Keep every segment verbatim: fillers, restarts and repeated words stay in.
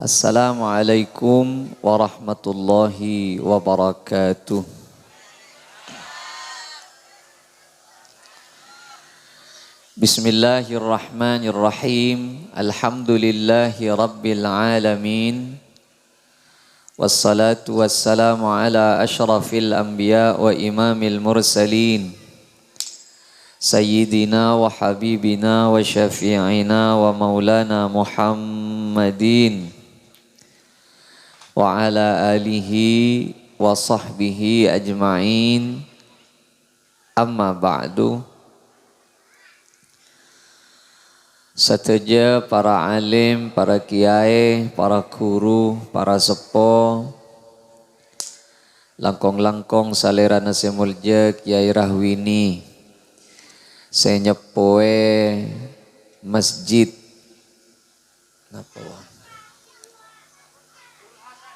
Assalamualaikum warahmatullahi wabarakatuh. Bismillahirrahmanirrahim. Alhamdulillahi rabbil alamin. Wassalatu wassalamu ala asyrafil anbiya wa imamil mursalin. Sayyidina wa habibina wa syafi'ina wa maulana Muhammadin wa ala alihi wa sahbihi ajma'in. Amma ba'du. Sadhâjâ para alim, para kiyaè, para ghuru, para seppo, langkong-langkong salèrana sè molja Kiai Rahwini, sè nyeppowè masjid, napa, wa?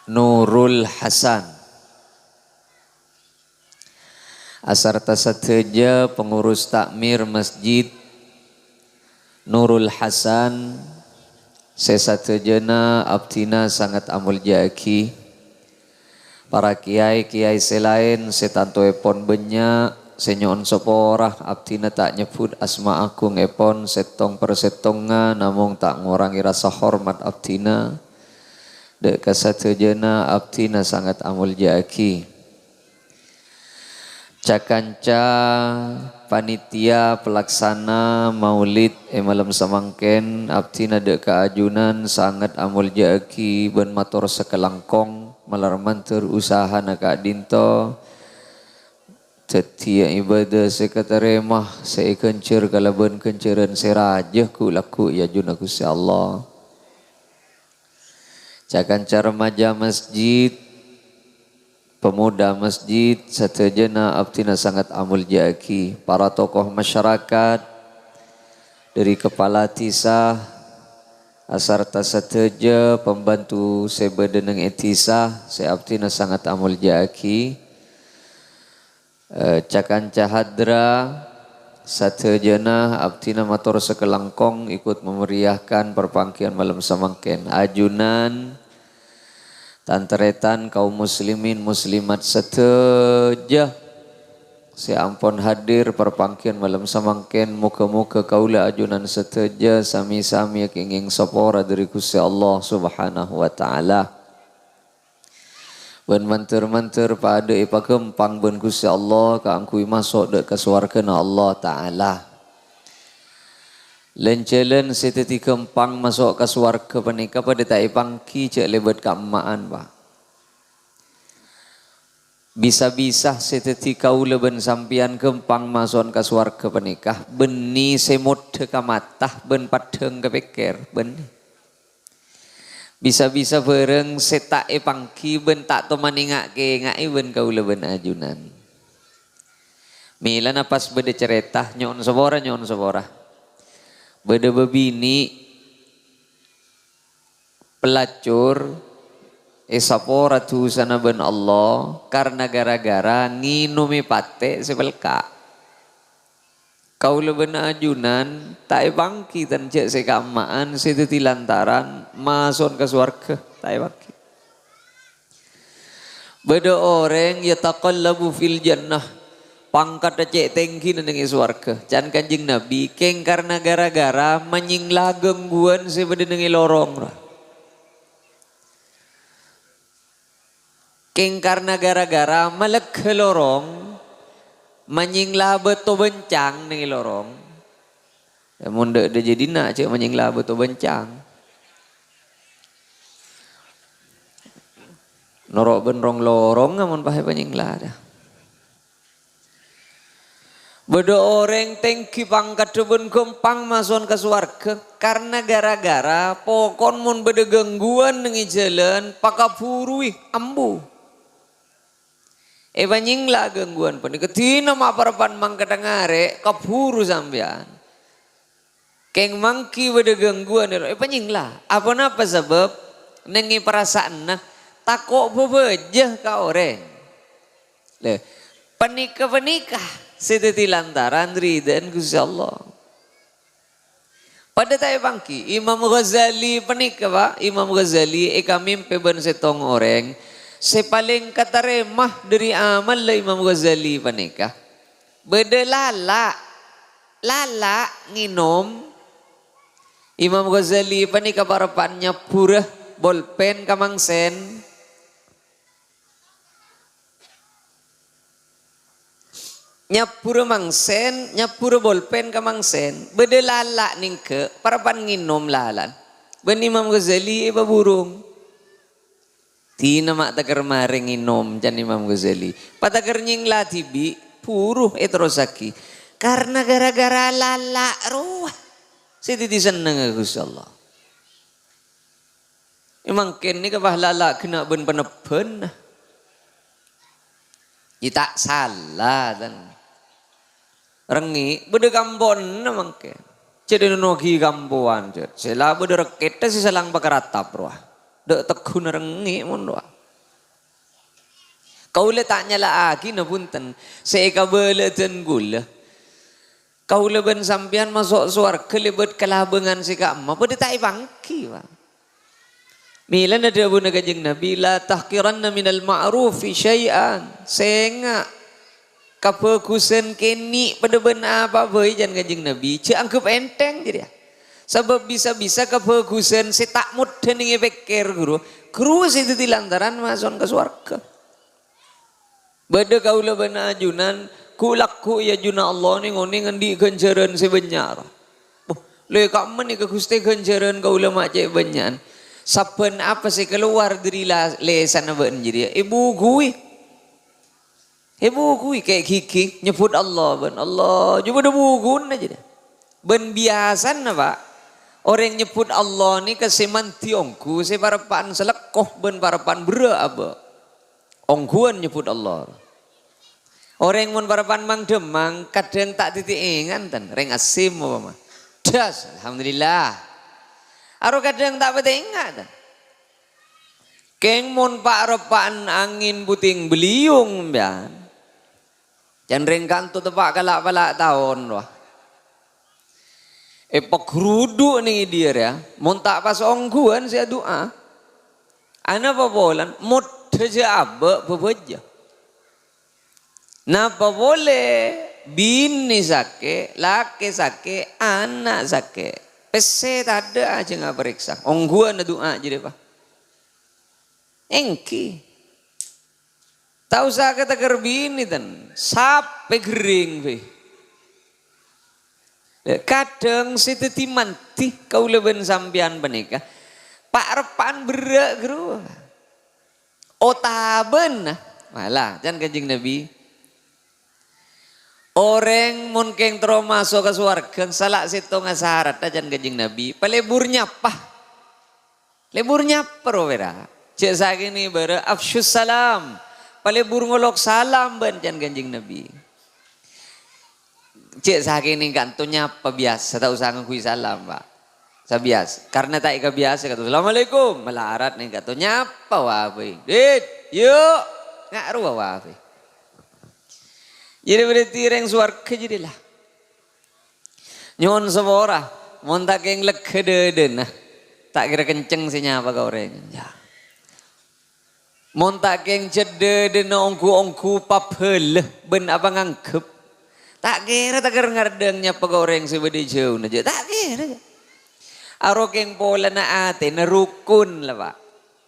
Nurul Hasan. Asarta sadhâjâ pengurus takmir Masjid Nurul Hasan sè sadhâjâna abdhina sanget amolja'aghi. Para kiyaè-kiyaè sè laèn sè tantoèpon bânnya', sè nyo'on sapora, abdhina ta' nyebbhut asma agungngèpon sèttong-persèttongnga, namong ta' ngorangè rasa hormat abdhina. Dâ' ka sadhâjâna abdhina sanget amolja'aghi. Ca-kanca panitia pelaksana maulid è malem samangkèn, abdhina dâ' ka ajunan sanget amolja'aghi bân mator sakalangkong malar mandhâr usahana ka'dinto. Dhâddhiyâ ibadah sè katarèma, sè èghânjhâr kalabân ghânjhârân sè rajâ ghu'-lagghu' è ajunanna Ghustè Allah. Ca-kanca remaja masjid, pemuda masjid, sadhâjâna abdhina sanget amolja'aghi. Para tokoh masyarakat, dâri kepala dhisa, asarta sadhâjâ pembantu sè bâdâ neng è dhisa, sè abdhina sanget amolja'aghi. Eh, ca-kanca hadra, sadhâjâna abdhina mator sakalangkong ikut memeriahkan parpangghiyân malem samangkèn. Ajunan, tan-tarètan, kaum muslimin muslimat sadhâjâ sè ampon hadir parpangghiyân malem samangkèn, moghâ-moghâ kaulâ ajunan sadhâjâ sami-sami èkèngèng sapora dâri Ghustè Allah Subhanahu wa Ta'ala. Bân mandhâr-mandhâr padâ èpaghâmpang bân Ghustè Allah kaangghuy maso' dâ' ka sowarghâna Allah Ta'ala. Lân-jhâlân sè dhâddhi ghâmpang maso' ka sowarghâ panèka padâ ta' èpangghi jhâ' lèbât ka'emma'an, Pa'. Bisa-bisa sè dhâddhi kaulâ bân sampèyan ghâmpang maso'an ka sowarghâ panèka, bânnè sè moddhâ ka mata bân paddhâng ka pèkkèr, bânnè. Bisa-bisa bhârâng sè ta' èpangghi bân ta' toman ènga'-kènga'è bân kaulâ bân ajunan. Mèlana pas bâdâ carèta, nyo'on sapora, nyo'on sapora. Bâdâ bâbinè' pelacur, èsapora dhusana bân Allah karna ghârâ-ghârâ ngènomè patè' sè pelka'. Kaulâ bân ajunan ta' èpangghi tan jhâ' sè ka'emma'an sè dhâddhi lantaran maso'an ka sowarghâ, ta' èpangghi. Bâdâ orèng yataqallabu fil jannah, pangkaddhâ cè' tèngghina neng è sowarghâ. Can Kanjeng Nabi, kèng karna ghârâ-ghârâ manyèngla ghângguwân sè bâdâ neng è lorong, ra. Kèng karna ghârâ-ghârâ malegghâ lorong, manyèngla bâto bâncang neng è lorong. Yâ, mon dâ', dâ' jâdina jhâ' manyèngla bâto bâncang. Noro' bân rong lorong, amon pas èpanyèngla, dâ. Bâdâ orèng tèngghi pangkaddhâ bân ghâmpang maso'an ka sowarghâ, karna ghârâ-ghârâ pokon mon bâdâ ghângguwân neng è jhâlân, pakabhuruwi, ambu. Èpanyèngla ghângguwân panèka, dina ma' parappa'na mangkaddhâ ngarè', kabhuru sampèyan. Kèng mangghi bâdâ ghângguwân, èpanyèngla. Aponapa sabâb? Neng è parasaanna tako' bhâbhâjâ ka orèng. Lè, panèka-panèka sè dhâddhi lantaran ridhâna Ghustè Allah. Padâ ta' èpangghi, Imam Ghazali panèka, Pa', Imam Ghazali èkamèmpè bân sèttong orèng sè palèng katarèma dhâri amalla Imam Ghazali panèka. Bâdâ lala', lala' ngènom. Imam Ghazali panèka parappa'na nyabbhurâ bolpen ka mangsen. Nyabbhurâ mangsen, nyabbhurâ bolpen ka mangsen. Bâdâ lala' nèngghâ', parappa'na ngènom lala'na. Bân Imam Ghazali èpaburung. Dina ma' takèr marè ngènom, can Imam Ghazali. Patakèr nyèngla dhibi', buru èterrossaghi. Karna ghârâ-ghârâ lala' rowa sè dhâddhi sennengnga Ghustè Allah. È mangkèn nèka, Pa', lala' ghenna' bân panebbhânna. Iyâ ta' sala, tan. Rèngngè', bâdâ kamponna mangkèn. Cè' dhinna' ghi' kampowan, cè'. Sè la bâdâ rèkkètta sè salang pakaratap rowa. Dâ' tegghuna rèngngè' mon rowa. Kaulâ ta' nyala'aghina, bhunten, sè èkabâlâ'ân kaulâ. Kaulâ bân sampèyan maso' sowarghâ lèbât kalabângan sè ka'imma, padâ ta' èpangghi, Pa'. Mèlana dhâbuna Kanjeng Nabi, "La tahqiranna minal ma'rufi syai'an." Sènga', kabhâghusân kènè' padâ bân apa bhâi, can Kanjeng Nabi. Jhâ' anggep ènthèng jârèya. Sabâb bisa-bisa kabhâghusân sè ta' moddhâ nèng èpèkkèr, ghuru, ghuru sè dhâddhi lantaran maso'na ka sowarghâ. Bâdâ kaulâ bân ajunan, ghu'-lagghu' è ajunanna Allah nèng-onèng andi' ghânjhârân sè bânnya', ra. Boh, lè ka'imma nèka, Ghustè, ghânjhârân kaulâ ma' cè' bânnya'an. Sabbhân apa sè kalowar dhâri la-, lèsanna bâ'na jârèya, èbughuwi. Èbughuwi, kè' ghighi, nyebbhut Allah, bân Allah, jhubâ' bughuwânna jârèya. Bân biyasana, Pa', orèng nyebbhut Allah nèka sè mandhi ongghu, sè parappa'na salekko bân parappa'na berrâ' abâ'. Ongghuwân nyebbhut Allah. Orèng mon parappa'na mang-dhâmmang, kadhâng ta' dhâddhi ènga', tan. Rèng asèm, opama. Das, alhamdulillah. Aro kadhâng ta' patè ènga', tan. Kèng mon pa'-reppa'an angèn puting beliung, sampèyan. Can rèng kanto teppa' kala'-pala' taon, wah. Èpaghrudu' nèng è dhiyâ rèya, mon ta' pas ongghuwân sè adu'a. Anapa polana? Moddhâ jhâ' abâ' bhâbhâjâ. Napa polè binè sakè', lakè sakè', ana' sakè'. Pèssè tadâ' ajâ ngaparèksa. Ongghuwân adu'a jârèya, Pa'. Èngghi. Ta' osa ka tèkèr binè, tan. Sapè ghering, bhâi. Kadhâng sè dhâddhi mandhi kaulâ bân sampèyan panèka, pa'-reppa'an berrâ' ghâruwa. Otabâna, malah, can Kanjeng Nabi, orèng mon kèng terro maso' ka sowarghâ, sala sèttonga sarat, can Kanjeng Nabi, palebur nyapa. Lebur nyapa ro pèra'. Jhâ' sakènè' bârâ' afsyus salam. Palebur ngolok salam bân can Kanjeng Nabi. Jhâ' sakènè' kanto nyapa biyasa, ta' osa ngangghuy salam, Pa'. Sabiyasa. Karna ta' èkabiyasa kanto, "Assalamualaikum." Malarat nèng kanto nyapa, "Wa, bhâi." "Dit, yu'." Nga' rowa, "Wa, bhâi." Jadi berarti rèng sowarghâ jadi lah. Nyo'on sapora, mon ta' kèng legghâ dâdâna, ta' kèra kenceng sè nyapa ka orèng. Ya. Mon ta' kèng jhât dâdâna ongghu-ongghu pabhâlâ bân apanganggep, ta' kèra tèkèr ngardâng nyapa ka orèng sè bâdâ è jhâuna, jhâ'. Ta' kèra, jhâ'. Aro kèng polana atèna rukun la, Pa'.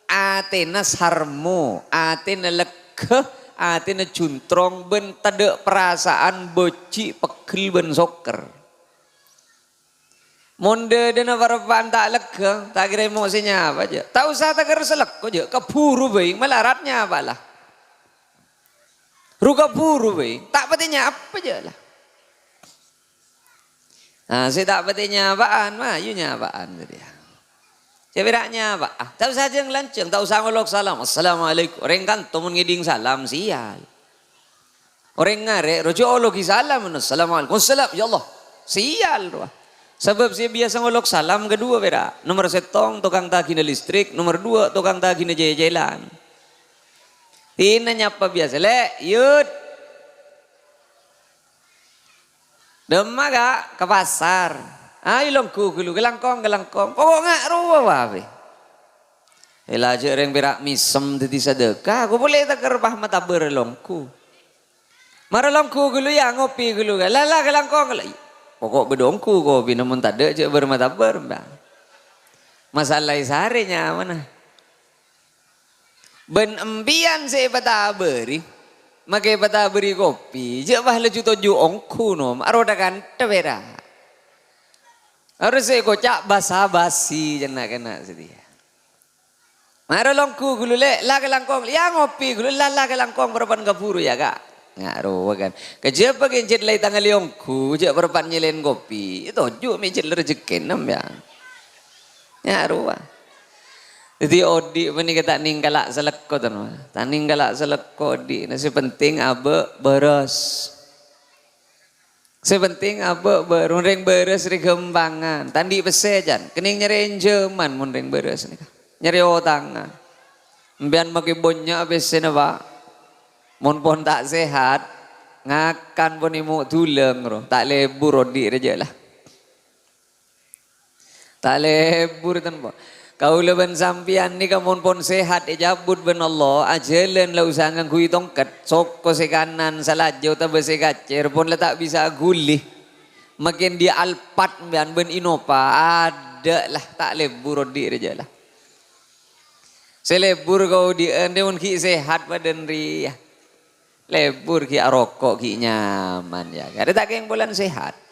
Atèna sarmo, atèna legghâ, atèna juntrong bân tadâ' parasaan bâji', pegghel bân sokkèr. Mon dâdâna pa'-reppa'an ta' legghâ, ta' kèra èmo' sè nyapa, jhâ'. Ta' osa tèkèr salekko, jhâ'. Kabhuru bhâi, malarat nyapa la. Ru kabhuru bhâi, ta' patè nyapa, jhâ' la. Nah, sè ta' patè nyapa'an, mayu nyapa'an, jârèya. Sè pèra' nyapa'a, ta' osa jhâng-lanjhâng, ta' osa ngolok salam. "Assalamualaikum." Orèng kanto mon ngèdhing salam, sial. Orèng ngarè', rojo ologi salam, "Assalamualaikum." "Wassalam." "Ya Allah." Sial, rowa. Sabâb sè biyasa ngolok salam kadhuwâ pèra'. Nomer sèttong, tokang taghina listrik. Nomer duwâ', tokang taghina cècèlan. Dina nyapa biyasa, "Lè', yut." "Dâmma, Ka'?" "Ka pasar." Ayo longghu ghâllu, kalangkong, kalangkong. Pokok nga' rowa wae. Ella jhâ' rèng pèra' mèsem dhâddhi sadhâka, aku polè takèr pas matabâr longghu. Mara longghu ghâllu ya, ngopi ghâllu. La, la, kalangkong, la. Pokok bâdâ ongghu kopina, mon tadâ' jhâ' bâr-matabâr, Mbah. Masalaè sarè nyamana. Bân empèyan sè èpatabâri, makè èpatabâri kopi, jhâ' pas laju toju' ongghu, no, arowa kantha pèra'. Harus sè èkoca' basa-basi, jhâ' na'-kana' sadhâjâ. Mara longghu ghâllu, Lè', la kalangkong, ya ngopi ghâllu, la, la kalangkong, parappa'na kabhuru ya, Ka'. Nga' rowa kan. Kajhâbhâ kèng jhât la ètangalè ongghu, jhâ' parappa'na nyèlèn kopi. Toju' mè' jhât la rejhekkèna, ya. Nga' rowa. Dhâddhi odi' panèka ta' nèngkala' salekko, tan, Wa. Ta' nèngkala' salekko odi'. Nah, sè penting abâ' bârâs. Sè penting abâ' bâr-, mon rèng bârâs rè ghâmpangan. Ta' andi' pèssè, can. Kennèng nyarè ènjhâman mon rèng bârâs nèka. Nyarè otangan. Empèyan makè bânnya' pèssèna, Pa'. Mon pon ta' sehat, ngakan pon èmo' dhulâng, ro. Ta' lebur odi' rèya la. Ta' lebur, tan, Po. Kaulâ bân sampèyan nèka mon pon sehat ècabut bân Allah, ajhâlân la usaha ngangghuy tongket, soko sè kanan, salajâ otabâ sè kacèr, pon la ta' bisa aghuli. Makèn dhi' Alphard empèyan bân Innova, adâ' la, ta' lebur odi' rèya la. Sè lebur kaodi'ân rè mon ghi' sehat bhâdhân rèya. Lebur ghi' aroko' ghi' nyaman, ya. Karè ta' kèng polana sehat.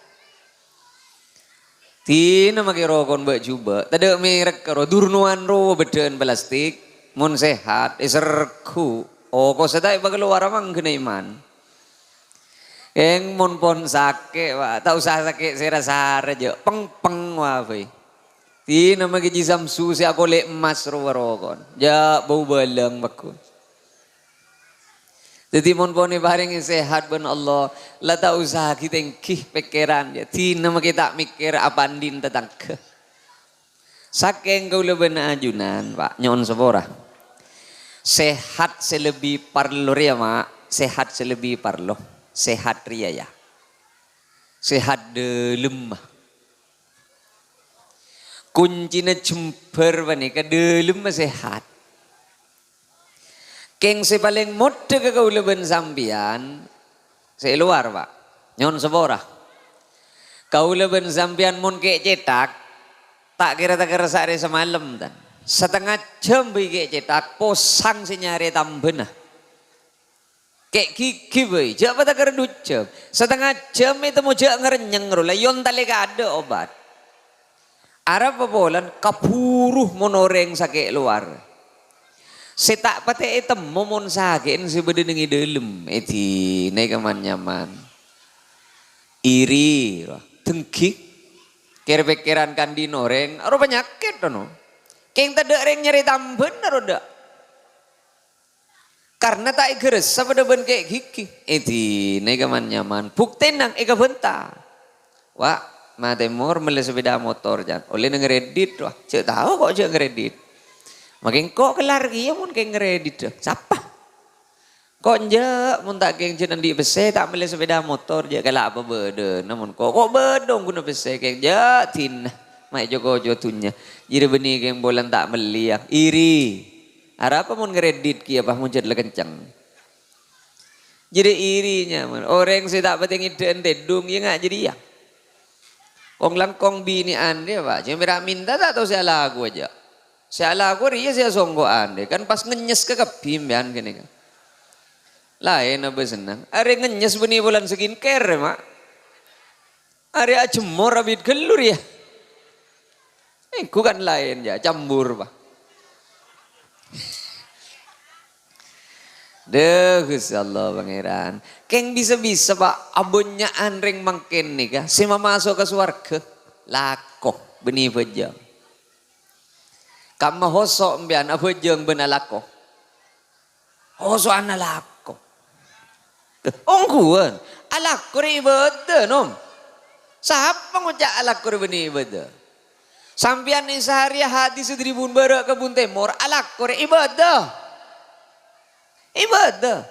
Dina makè roko' bâ' jhubâ', tadâ' merek karo durnowan rowa bâddhâ'ân plastik. Mon sehat, èserghu. Okossa ta' èpakalowara mangghâna iman. Kèng mon pon sakè', Wa', ta' osa sakè' sè ra-sara jhâ', pèng-pèng wae. Dina makè ji samsu sè akolè' emmas rowa roko'na. Jhâ' bâu bâlâng pagghun. Dhâddhi mon pon èparèngè sehat bân Allah, la ta' osa ghi-tèngghi pèkkèran, ya. Dina makè ta' mèkkèr apa andi'na tatangghâ. Sakèng kaulâ bân ajunan, Pa', nyo'on sapora. Sehat sè lebbi parlo rèya, Ma', sehat sè lebbi parlo. Sehat rèya, ya. Sehat dâlemma. Koncina jembhâr panèka dâlemma sehat. Kèng sè palèng moddhâ ka kaulâ bân sampèyan, sè è lowar, Pa'. Nyo'on sapora. Kaulâ bân sampèyan mon kè' cèthak, ta' kèra-takèra saarè samalem, tan. Satengnga jhâm bhâi kè' cèthak, posang sè nyarè tambhâna. Kè' ghighi bhâi, jhâ' patakèr dhu jhâm. Satengnga jhâm ètemmo jhâ' ngarènyèng ro, la èyontalè ka adâ' obat. Arapa polana kabhuru mon orèng sakè' lowar. Sè ta' patè ètemmo mon sakè'na sè bâdâ neng è dâlem, è dinah è kaman-nyaman. Iri, ro, dengghi. Kèr-pèkkèran kandhi'na orèng, aro panyakèt, no. Kèng tadâ' rèng nyarè tambhâna ro dâ'. Karna ta' èghâressa padâ bân kè' ghighi. È dinah è kaman-nyaman. Buktèna èkabânta. Wa', matè mor mellè sepeda motor, can. Ollè nangghâ kredit, wa'. Jhâ' tao ko' jhâ' kredit. Makè engko' kellar kèya mon kèng kredit, dâ. Sapa? Ko' enjâ', mon ta' kèng jhâ' andi' pèssè, ta' mellè sepeda motor, jhâ' kala' apa bâdâna mon ko'. Ko' bâdâ ghuna pèssè kèng, jhâ' dinah. Ma' èco-koco dhunnya. Jârèya bânnè kèng polana ta' mellè, ya. Iri. Arapa mon ngredit kèya pas mon jhât la kencèng. Jârèya iri nyaman. Orèng sè ta' patè ngèddhâ'ân tèdung, iyâ nga' jârèya. Kong-langkong binè'an rèya, Pa'. Jhâ' mèra' mènta ta' tao sè alako jhâ'. Sè alako rèya sè asongko'an rèya. Kan pas ngennyes ka kabbhi sampèyan ghânèka. Laèn abâ' senneng. Arè ngennyes bânnè polana skincare, Ma'. Arè ajhemmor abit ghâllu rèya. Èngghu kan laèn, ya, cambur, Pa'. Dâ, Ghustè Allah Pangèran. Kèng bisa-bisa, Pa', abânnya'an rèng mangkèn nèka sè mamaso' ka sowarghâ. Lako, bânnè bhâjâng. Kamma hoso' sampèyan abhâjâng bân alako. Oso'an alako. Ongghuwân. Alako rè ibâdâ, Nom. Sapa ngoca' alako rè bânnè ibâdâ? Sampèyan nèng saarè hadis dhâri bun bârâ' ka bun tèmor, alako rè ibâdâ. Ibâdâ.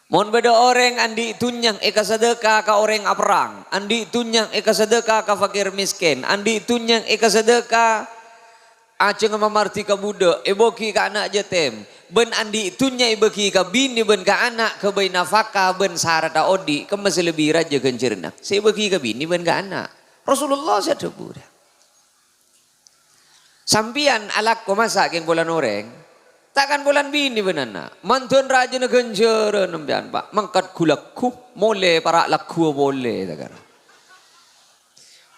Mon bâdâ orèng andi' dhunnya èkasadhâka ka orèng aperrang, andi' dhunnya èkasadhâka ka fakir miskin, andi' dhunnya èkasadhâka ajângngâ mamardhika budhâk, èbâghi ka ana' yatim, bân andi' dhunnya èbâghi ka binè bân ka ana' ghâbây nafaka bân saratta odi', kemma sè lebbi rajâ ghânjhârânna? Sè èbâghi ka binè bân ka ana'. Rasulullah sè adhâbu, rèya. Sampèyan alako masa' kèng polana orèng, ta' kan polana binè bân ana'. Mandhân rajâna ghânjhârân sampèyan, Pa'. Mangkat ghu-lagghu, molè para' lagghuwâ polè, ta' kèra.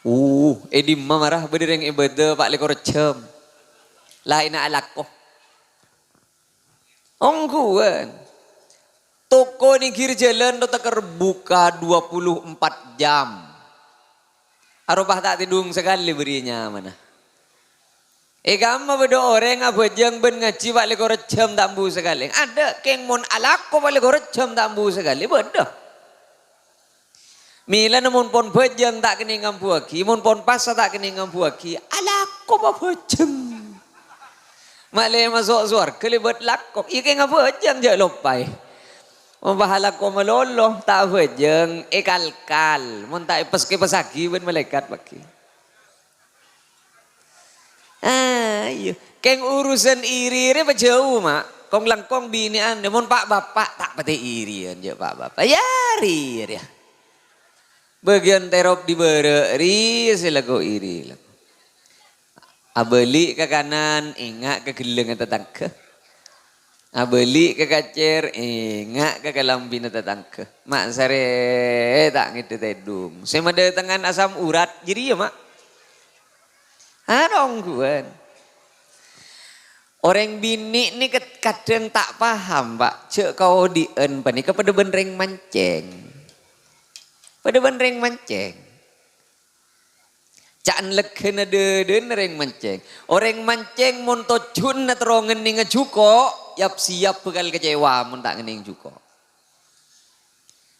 Uh, è dimma mara bâdâ rèng ibâdâ pa' lèkor jam. Laènna alako. Ongghuwân. Toko nènggir jhâlân rowa tèkèr buka dua puluh empat jam. Aropa ta' tèdung sakalè bâriyâ nyamana. È kamma bâdâ orèng abhâjâng bân ngajhi pa' lèkor jam ta' embu sakalè. Adâ', kèng mon alako pa' lèkor jam ta' embu sakalè, bâdâ. Mèlana mon pon bhâjâng ta' kennèng ngambuwâghi, mon pon pasa ta' kennèng ngambuwâghi, alako pabhâjâng. Ma'lè maso' sowarghâ lèbât lako. Iyâ kèng abhâjâng jhâ' loppaè. Mon pas alako malolo, ta' abhâjâng, èkalkal. Mon ta' èpes-kepessaghi bân malaèkat paghi. Ayo, kèng urusan iri rè pajhâu, Ma'. Kong-langkong binè'an, mon pa'-bapa' ta' patè irian, jhâ' pa'-bapa'. Yâ, ri, ri. Bâgiyân terop dibârâ', ri, sè lako iri, lako. Abâli' ka kanan, enga' ka ghellângnga tatangghâ. Abâli' ka kacèr, enga' ka kalambhina tatangghâ. Ma' sarè ta' ngèdhâ tèdung. Sè madâtengan asam urat jârèya, Ma'. Anongghuwân. Orèng binè' nèka kadhâng ta' paham, Pa', jhâ' kaodi'ân panèka padâ bân rèng mancèng. Padâ bân rèng mancèng. Ca'na lèghâna dâdâna rèng mancèng. Orèng mancèng mon tojjhuna terro ngennènga jhuko', yap-siyap bhâkal kecewa mon ta' ngennèng jhuko'.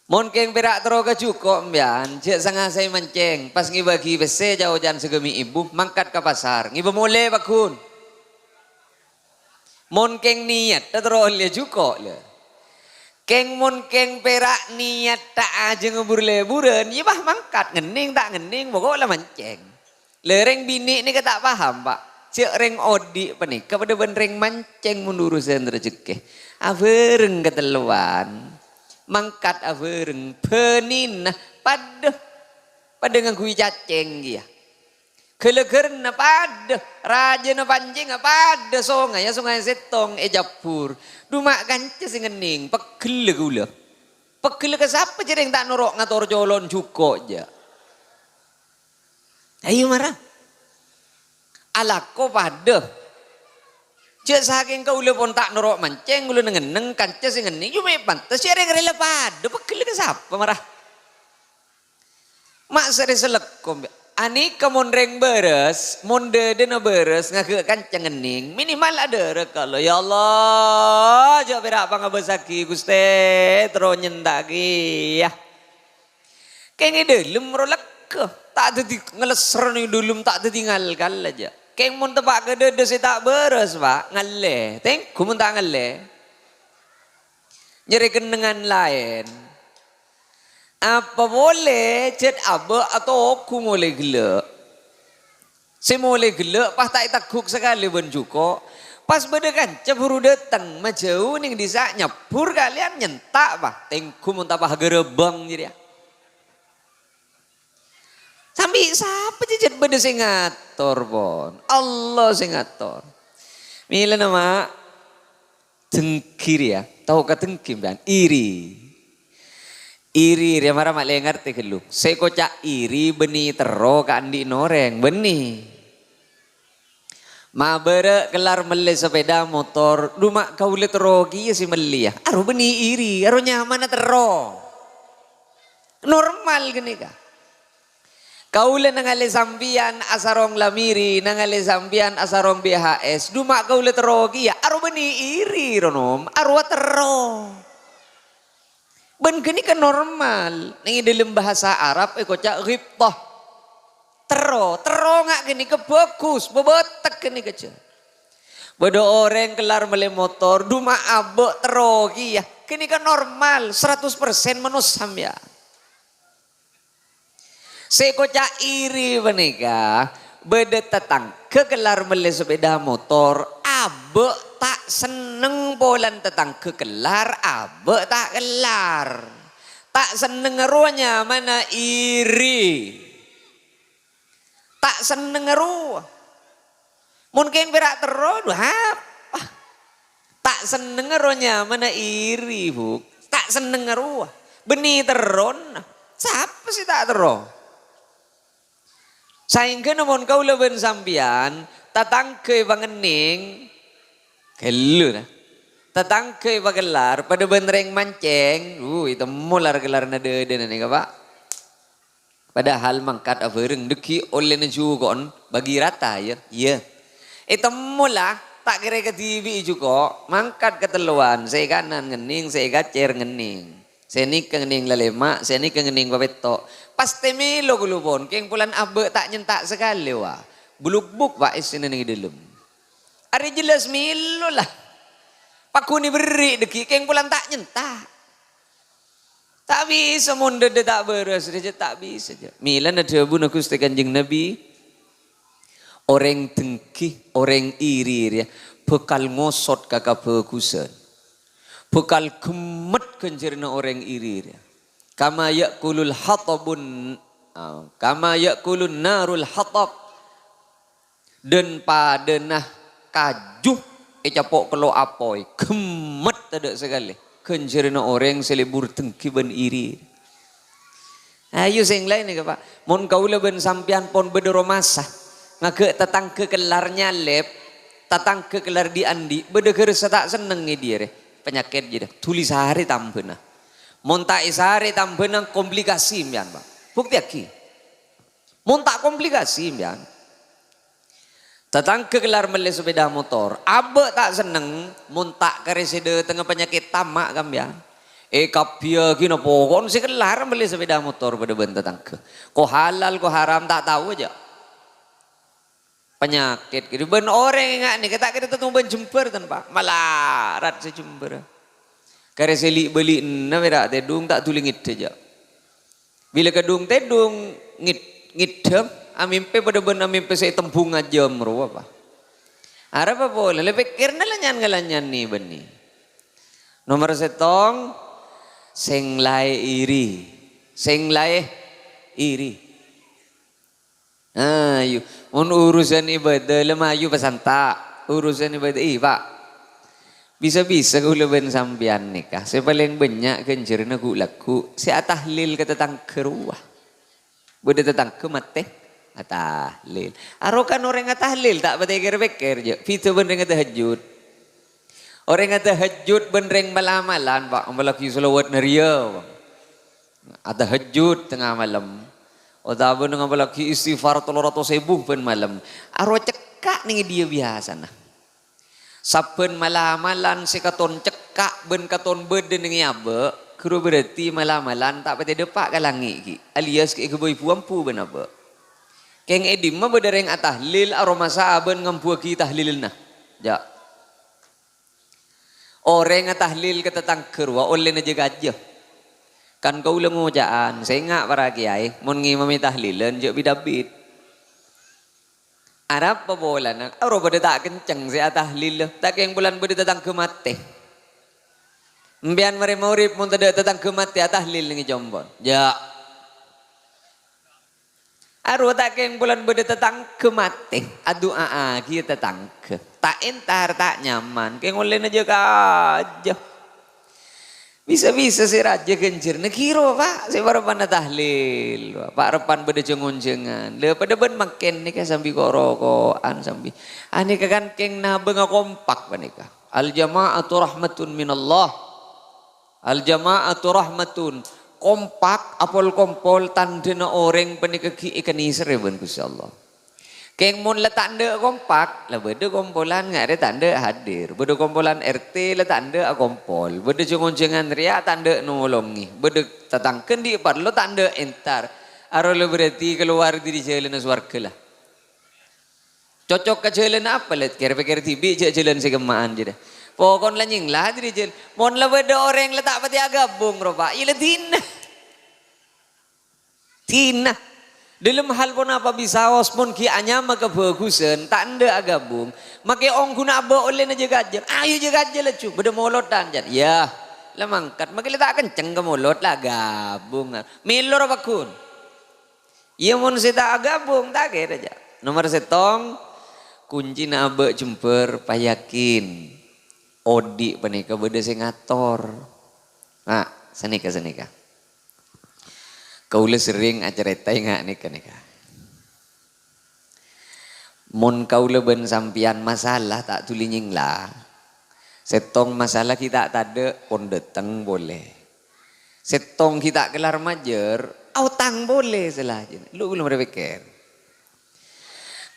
Mon kèng pèra' terro ka jhuko', sampèyan jhâ' sa-ngasaè mancèng, pas ngèbâghi pèssè ca'-oca'an sagâmè' èbhu, mangkat ka pasar, ngèbâ molè pagghun. Mon kèng niyatta terro ollè jhuko', lè. Kèng mon kèng pèra' niyatta ajângngâ bur-lèburân, iyâ, bâh, mangkat, ngennèng ta' ngennèng, poko' la mancèng. Lè, rèng binè' nèka ta' paham, Pa'. Jhâ' rèng odi' panèka padâ bân rèng mancèng mon urusan rajhekkè. Abhâreng katellowan, mangkat abhâreng, bânnèna padâ, padâ ngangghuy cacèng kèya. Ghâlâghârânna padâ, rajâna pancèngnga padâ, songaya songay sèttong ècabbhur. Dhu ma' kanca sè ngennèng, pegghellâ kaulâ. Pegghellâ ka sapa jhârèng ta' noro' ngator colo'na jhuko', jâ'? Ayo mara. Alako padâ. Jhâ' sakèng kaulâ pon ta' noro' mancèng, kaulâ neng-enneng kanca sè ngennèng, yu mè' pantes, jhârèng rèla padâ, pegghellâ ka sapa mara? Ma' sarè salekko, Mbak. Anèka mon rèng bârâs, mon dâdâna bârâs ngaghâ' kanca ngennèng, minimal adhârâ ka Allah, "Ya Allah, jhâ' pèra' pangabâsaghi, Ghustè, terro nyènta'aghi, yâ." Kèng è dâlem ro lega, ta' dhâddhi ngalesser neng dâlem, ta' dhâddhi ngalkal jâ. Kèng mon teppa' ka dâdâ sè ta' bârâs, Pak, ngallè. Tengghu mon ta' ngallè. Nyarè kennengngan laèn. Apa polè jhât abâ' atoghu molè ghellâ'. Sè molè ghellâ' pas ta' ètagghuk sakalè bân jhuko'. Pas bâdâ kanca buru dâteng, majâu neng dhisa' nyabbhur kalèyan nyènta', pas tengghu mon ta' pas ghârâbâng jârèya. Sambi sapa jhâ' jhât bâdâ sè ngator, pon? Allah sè ngator. Mèlana, Ma', dengghi rèya, tao ka dengghi, sampèyan? Iri. Iri rèya mara ma' lè ngartè ghâllu. Sè èkoca' iri bânnè terro ka andi'na orèng, bânnè. Mabârâ' kellar mellè sepeda motor, dhu ma' kaulâ terro kèya sè mellèya. Aro bânnè iri, aro nyamana terro. Normal ghânèka. Kaulâ nangalè sampèyan asarong Lamiri, nangalè sampèyan asarong B H S, dhu ma' kaulâ terro kèya, aro bânnè iri, ronom, arowa terro. Bân ghânèka normal, neng è dâlem bhâsa Arab èkoca' ghibtah. Terro, terro nga' ghânèka bhâghus, bâbâtek ghânèka jâ. Bâdâ orèng kellar mellè motor, duma abâ' terro kèya. Ghânèka normal, seratus persen manossa sampèyan. Sè èkoca' iri panèka, bâdâ tatangghâ kellar mellè sepèda motor, abâ' ta' senneng polana tatangghâ kellar, abâ' ta' kellar. Ta' sennengnga rowa nyamana iri. Ta' sennengnga rowa. Mon kèng pèra' terro, dhu apa? Ta' sennengnga rowa nyamana iri, Bu. Ta' sennengnga rowa. Bânnè terrona. Sapa sè ta' terro? Saèngghâna mon kaulâ bân sampèyan, tatangghâ èpangennèng, ghâllu, na. Tatangghâ èpakellar, padâ bân rèng mancèng, uh, ètemmo lar-kellarna dâdâna nèka, Pa'. Padahal mangkat abhâreng, dhâggi' ollèna juko'en bagi rata, ya? Iyâ. Ètemmo la, ta' kèra èkadhibi'i juko', mangkat katellowan, sè kanan ngennèng, sè èkacèr ngennèng. Sè nèka ngennèng lalèma', sè nèka ngennèng papètto'. Pas tè mèlo ghâllu pon, kèng polana abâ' ta' nyenta' sakalè, wa. Bulugbuk, wa, èssèna neng è dâlem. Arè jelas mèlo la. Paghun èberri' dhâggi', kèng polana ta' nyenta'. Ta' bisa mon dâdâ ta' bârâs, rèya ta' bisa, jâ. Mèlana dhâbuna Ghustè Kanjeng Nabi, orèng dengki, orèng iri rèya bhâkal ngosot ka kabhâghusân. Bhâkal ghemmet ghânjhârânna orèng iri rèya. Kama ya'kulul hatabun, ah, kama ya'kulun narul hatab. Dân-padâna kaju ècapo' kello' apoy, ghemmet tadâ' sakalè ghânjhârânna orèng sè lebur dengki bân iri. Ayo sè laèn nèka, Pa'. Mon kaulâ bân sampèyan pon bâdâ romasa, ngaghâ' tatangghâ kellar nyalèp, tatangghâ kellar dhi'-andhi', bâdâ ghâressa ta' senneng è dhiyâ rè, panyakèt jârèya. Dhuli sarè tambhâna. Mon ta' èsarè tambhâna, komplikasi sampèyan, Pa'. Buktèyaghi. Mon ta' komplikasi, sampèyan. Tatangghâ kellar mellè sepèda motor, abâ' ta' senneng, mon ta' karè sè dâtengnga panyakèt tama' ka sampèyan. Èkabbhiyâghi napa, pokok sè kellar mellè sepèda motor padâ bân tatangghâ. Ko halal, ko haram, ta' tao jâ. Panyakèt, gitu. Bân orèng ènga' nèka ta' kèra tèdung bân jembhâr, tan, Pa'. Malarat sè jembhâr. Karè sè li'-bâli'na pèra' tèdung ta' dhuli ngèdhâ jâ. Bilâ kadhung tèdung ngèd-, ngèdhâ, amèmpè padâ bân amèmpè sè ètembhung ajâm rowa, Pa'. Arapa polè, la pèkkèrna la nyan-ngalanyan nè-bânnè. Nomer sèttong, sè laè iri. Sè laè iri. Ayo, mon urusan ibadah, la mayu pasanta'. Urusan ibadah, ih, Pa'. Bisa-bisa kaulâ bân sampèyan nèka, sè palèng bânnya' ghânjhârânna ghu'-lagghu', sè atahlil ka tatangghâ rowa. Bâdâ tatangghâ matè, atahlil. Arokan orèng atahlil, ta' patè kèr-pèkkèr, jâ'. Bhidhâ bân rèng atahajjud. Orèng atahajjud bân rèng mal-amalan, Pa', apalagi shalawat nariyah, Pa'. Atahajjud tengnga malem. Otabâna apalagi istighfar tello ratos èbu bân malem. Arowa cekka' neng è dhiyâ biyasana. Sabbhân mal-amalan sè katon cekka' bân katon bâdâ neng è abâ', ghâru berarti mal-amalan ta' patè dâpa' ka langngè' ghi', alias ghi' èghâbây bu-ambu bân abâ'. Kèng è dimma bâdâ rèng atahlil aromasa'a bân ngambuwâghi tahlilna? Jâ'. Orèng atahlil ka tatangghâ rowa ollèna jâ-kajâ. Kan kaulâ ngoca'an, sènga' para kèyaè, mon ngimami tahlilan jâ' bit-abit. Arapa polana? Aro padâ ta' kenceng sè atahlil, ta' kèng polana bâdâ tatangghâ matè. Empèyan marè magrib mon tadâ' tatangghâ matè atahlil neng è compo'na. Jâ'. Aro ta' kèng polana bâdâ tatangghâ matè, adu'a'aghi tatangghâ. Ta' entar, ta' nyaman, kèng ollèna jâ-kajâ. Bisa-bisa sè rajâ ghânjhârânna ghiro, Pa', sè parebbhâna tahlil, Pa', rebbhân bâdâ jâng-onjhângan. Lha, padâ bân mangkèn nèka sambi ko'-roko'an, sambi. Anèka kan kèng nabângnga kompak panèka. Al-jama'atu rahmatun minallah. Al-jama'atu rahmatun. Kompak, apol-kompol, tandhâna orèng panèka ghi' èkanèserrè bân Ghustè Allah. Kèng mon la ta' endâ' kompak, la bâdâ kompolan nga' rè ta' endâ' hadir. Bâdâ kompolan R T la ta' endâ' akompol. Bâdâ jâng-onjhângan rèya ta' endâ' nolongè. Bâdâ tatangghâ andi' parlo ta' endâ' entar. Aro la berarti kalowar dâri jhâlânna sowarghâ la. Cocok ka jhâlân apa, Lè'? Kèr-pèkkèr dhibi' jhâ' jhâlân sè kemma'an, jârèya. Pokon la nyèngla, jârèya, jhâl. Mon la bâdâ orèng la ta' patè aghâbung, ropa, iyâ la dinah. Dinah. Dâlem hal ponapa bisaos mon ghi' anyama kabhâghusân, ta' endâ' aghâbung. Makè ongghuna abâ' ollèna jâ-kajâ. Ayo jâ-kajâ laju, bâdâ molodhân, can. Yâ, la mangkat. Makè la ta' kenceng ka molod, la aghâbung. Mèlo ropa ghun. Iyâ, mon sè ta' aghâbung, ta' kèra, jâ. Nomer sèttong, kuncina abâ' jembhâr, payakin. Odi' panèka bâdâ sè ngator. Nah, sanèka, sanèka. Kaulâ serrèng acarèta ènga' nèka, nèka. Mon kaulâ bân sampèyan masalah ta' dhuli nyèngla. Sèttong masalah ghi' ta' tadâ', pon dâteng polè. Sèttong ghi' ta' kellar majâr, aotang polè salajânna. Lu, lu marè pèkkèr.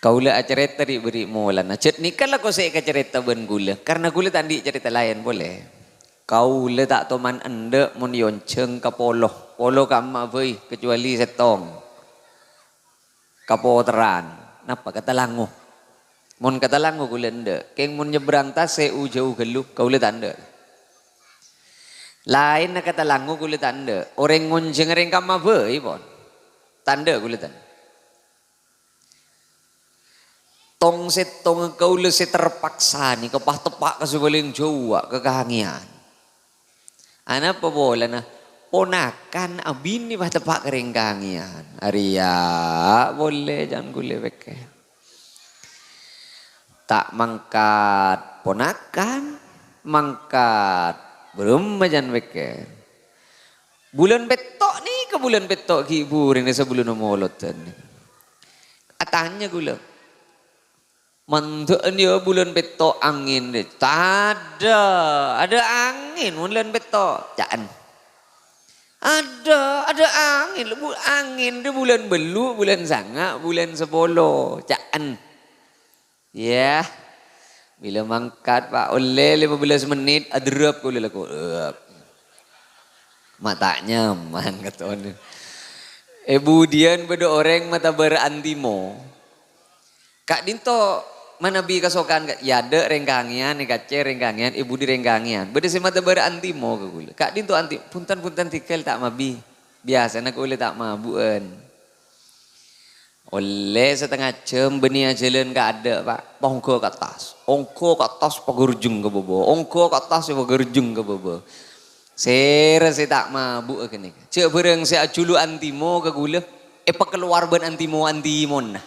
Kaulâ acarèta ri'-bâri' molana. Jhât nèka la kosè èkacarèta bân ghulâ, karna ghulâ ta' andi' carèta laèn polè. Kaulâ ta' toman endâ' mon èonjhâng ka polo. Polo ka'emma bhâi, kecuali sèttong. Kapoterran. Napa? Ka Talango. Mon ka Talango ghulâ endâ'. Kèng mon nyebbrang tasè' u-, jhâu ghâllu, kaulâ ta' endâ'. Laènna ka Talango ghulâ ta' endâ'. Orèng ngonjhâng rèng ka'emma bhâi, pon. Ta' endâ' ghulâ ta' endâ'. Tong-sèttongnga kaulâ sè terpaksa nèka pas teppa' ka sè palèng jhâuwâ, ka Kahangèyan. Anapa polana? Ponakan abinè pas teppa' ka rèng Kahangèyan. Arèya polè can ghulâ pèkkèr. Ta' mangkat ponakan, mangkat bârâmma can pèkkèr. Bulân pètto' nèka, bulân pètto' ghi' bhurèngnga sabellunna molodhân nèka. Atanya ghulâ, "Mandhâ'ân yâ bulân pètto' angèn, dâ'?" "Tadâ', adâ' angèn bulân pètto'," ca'en. "Adâ', adâ' angèn, bu-, angèn dâ' bulân bâllu', bulân sanga', bulân sapolo," ca'en. Yah, bilâ mangkat, Pa', ollè lèma bellâs mennit, aderrep kaulâ lako. Ep. Ma' ta' nyaman, katonna. È budiyân bâdâ orèng matabârâ'ân timo. Ka'dinto manabi kasokan, ka-, è adâ' rèng Kahangèyan, è kacè rèng Kahangèyan, è budi rèng Kahangèyan. Bâdâ sè matabârâ'ân timo ka kaulâ. Ka'dinto anti-, "Bhunten, bhunten, tèghâl ta' mabi. Biyasana kaulâ ta' mabu'ân." Ollè satengnga jhâm bânnèya jhâlân kaadâ', Pa'. Ongghâ ka attas. Ongghâ ka attas paghârjhâng ka bâbâ. Ongghâ ka attas paghârjhâng ka bâbâ. Sèra sè ta' mabu'â ghânèka. Jhâ' bhârâng sè ajhulu'ân timo ka ghulâ, èpakalowar bân antimo-antimona.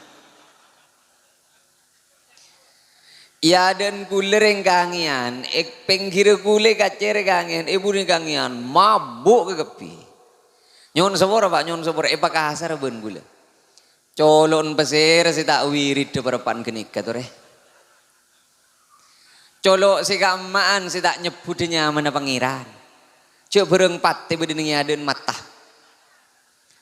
È adâ'ân kaulâ rèng Kahangèyan, è pèngghirrâ kaulâ kacèrè Kahangèyan, è budi Kahangèyan, mabu' kakabbhi. Nyo'on sapora, Pa', nyo'on sapora, èpakasara bân kaulâ. Colo'en pasèra sè ta' wiridhâ parappa'na ghânèka, torè. Colo' sè ka'emma'an sè ta' nyebbhudhâ nyamana Pangèran. Jhâ' bhârâng patè bâdâ neng è adâ'ân mata.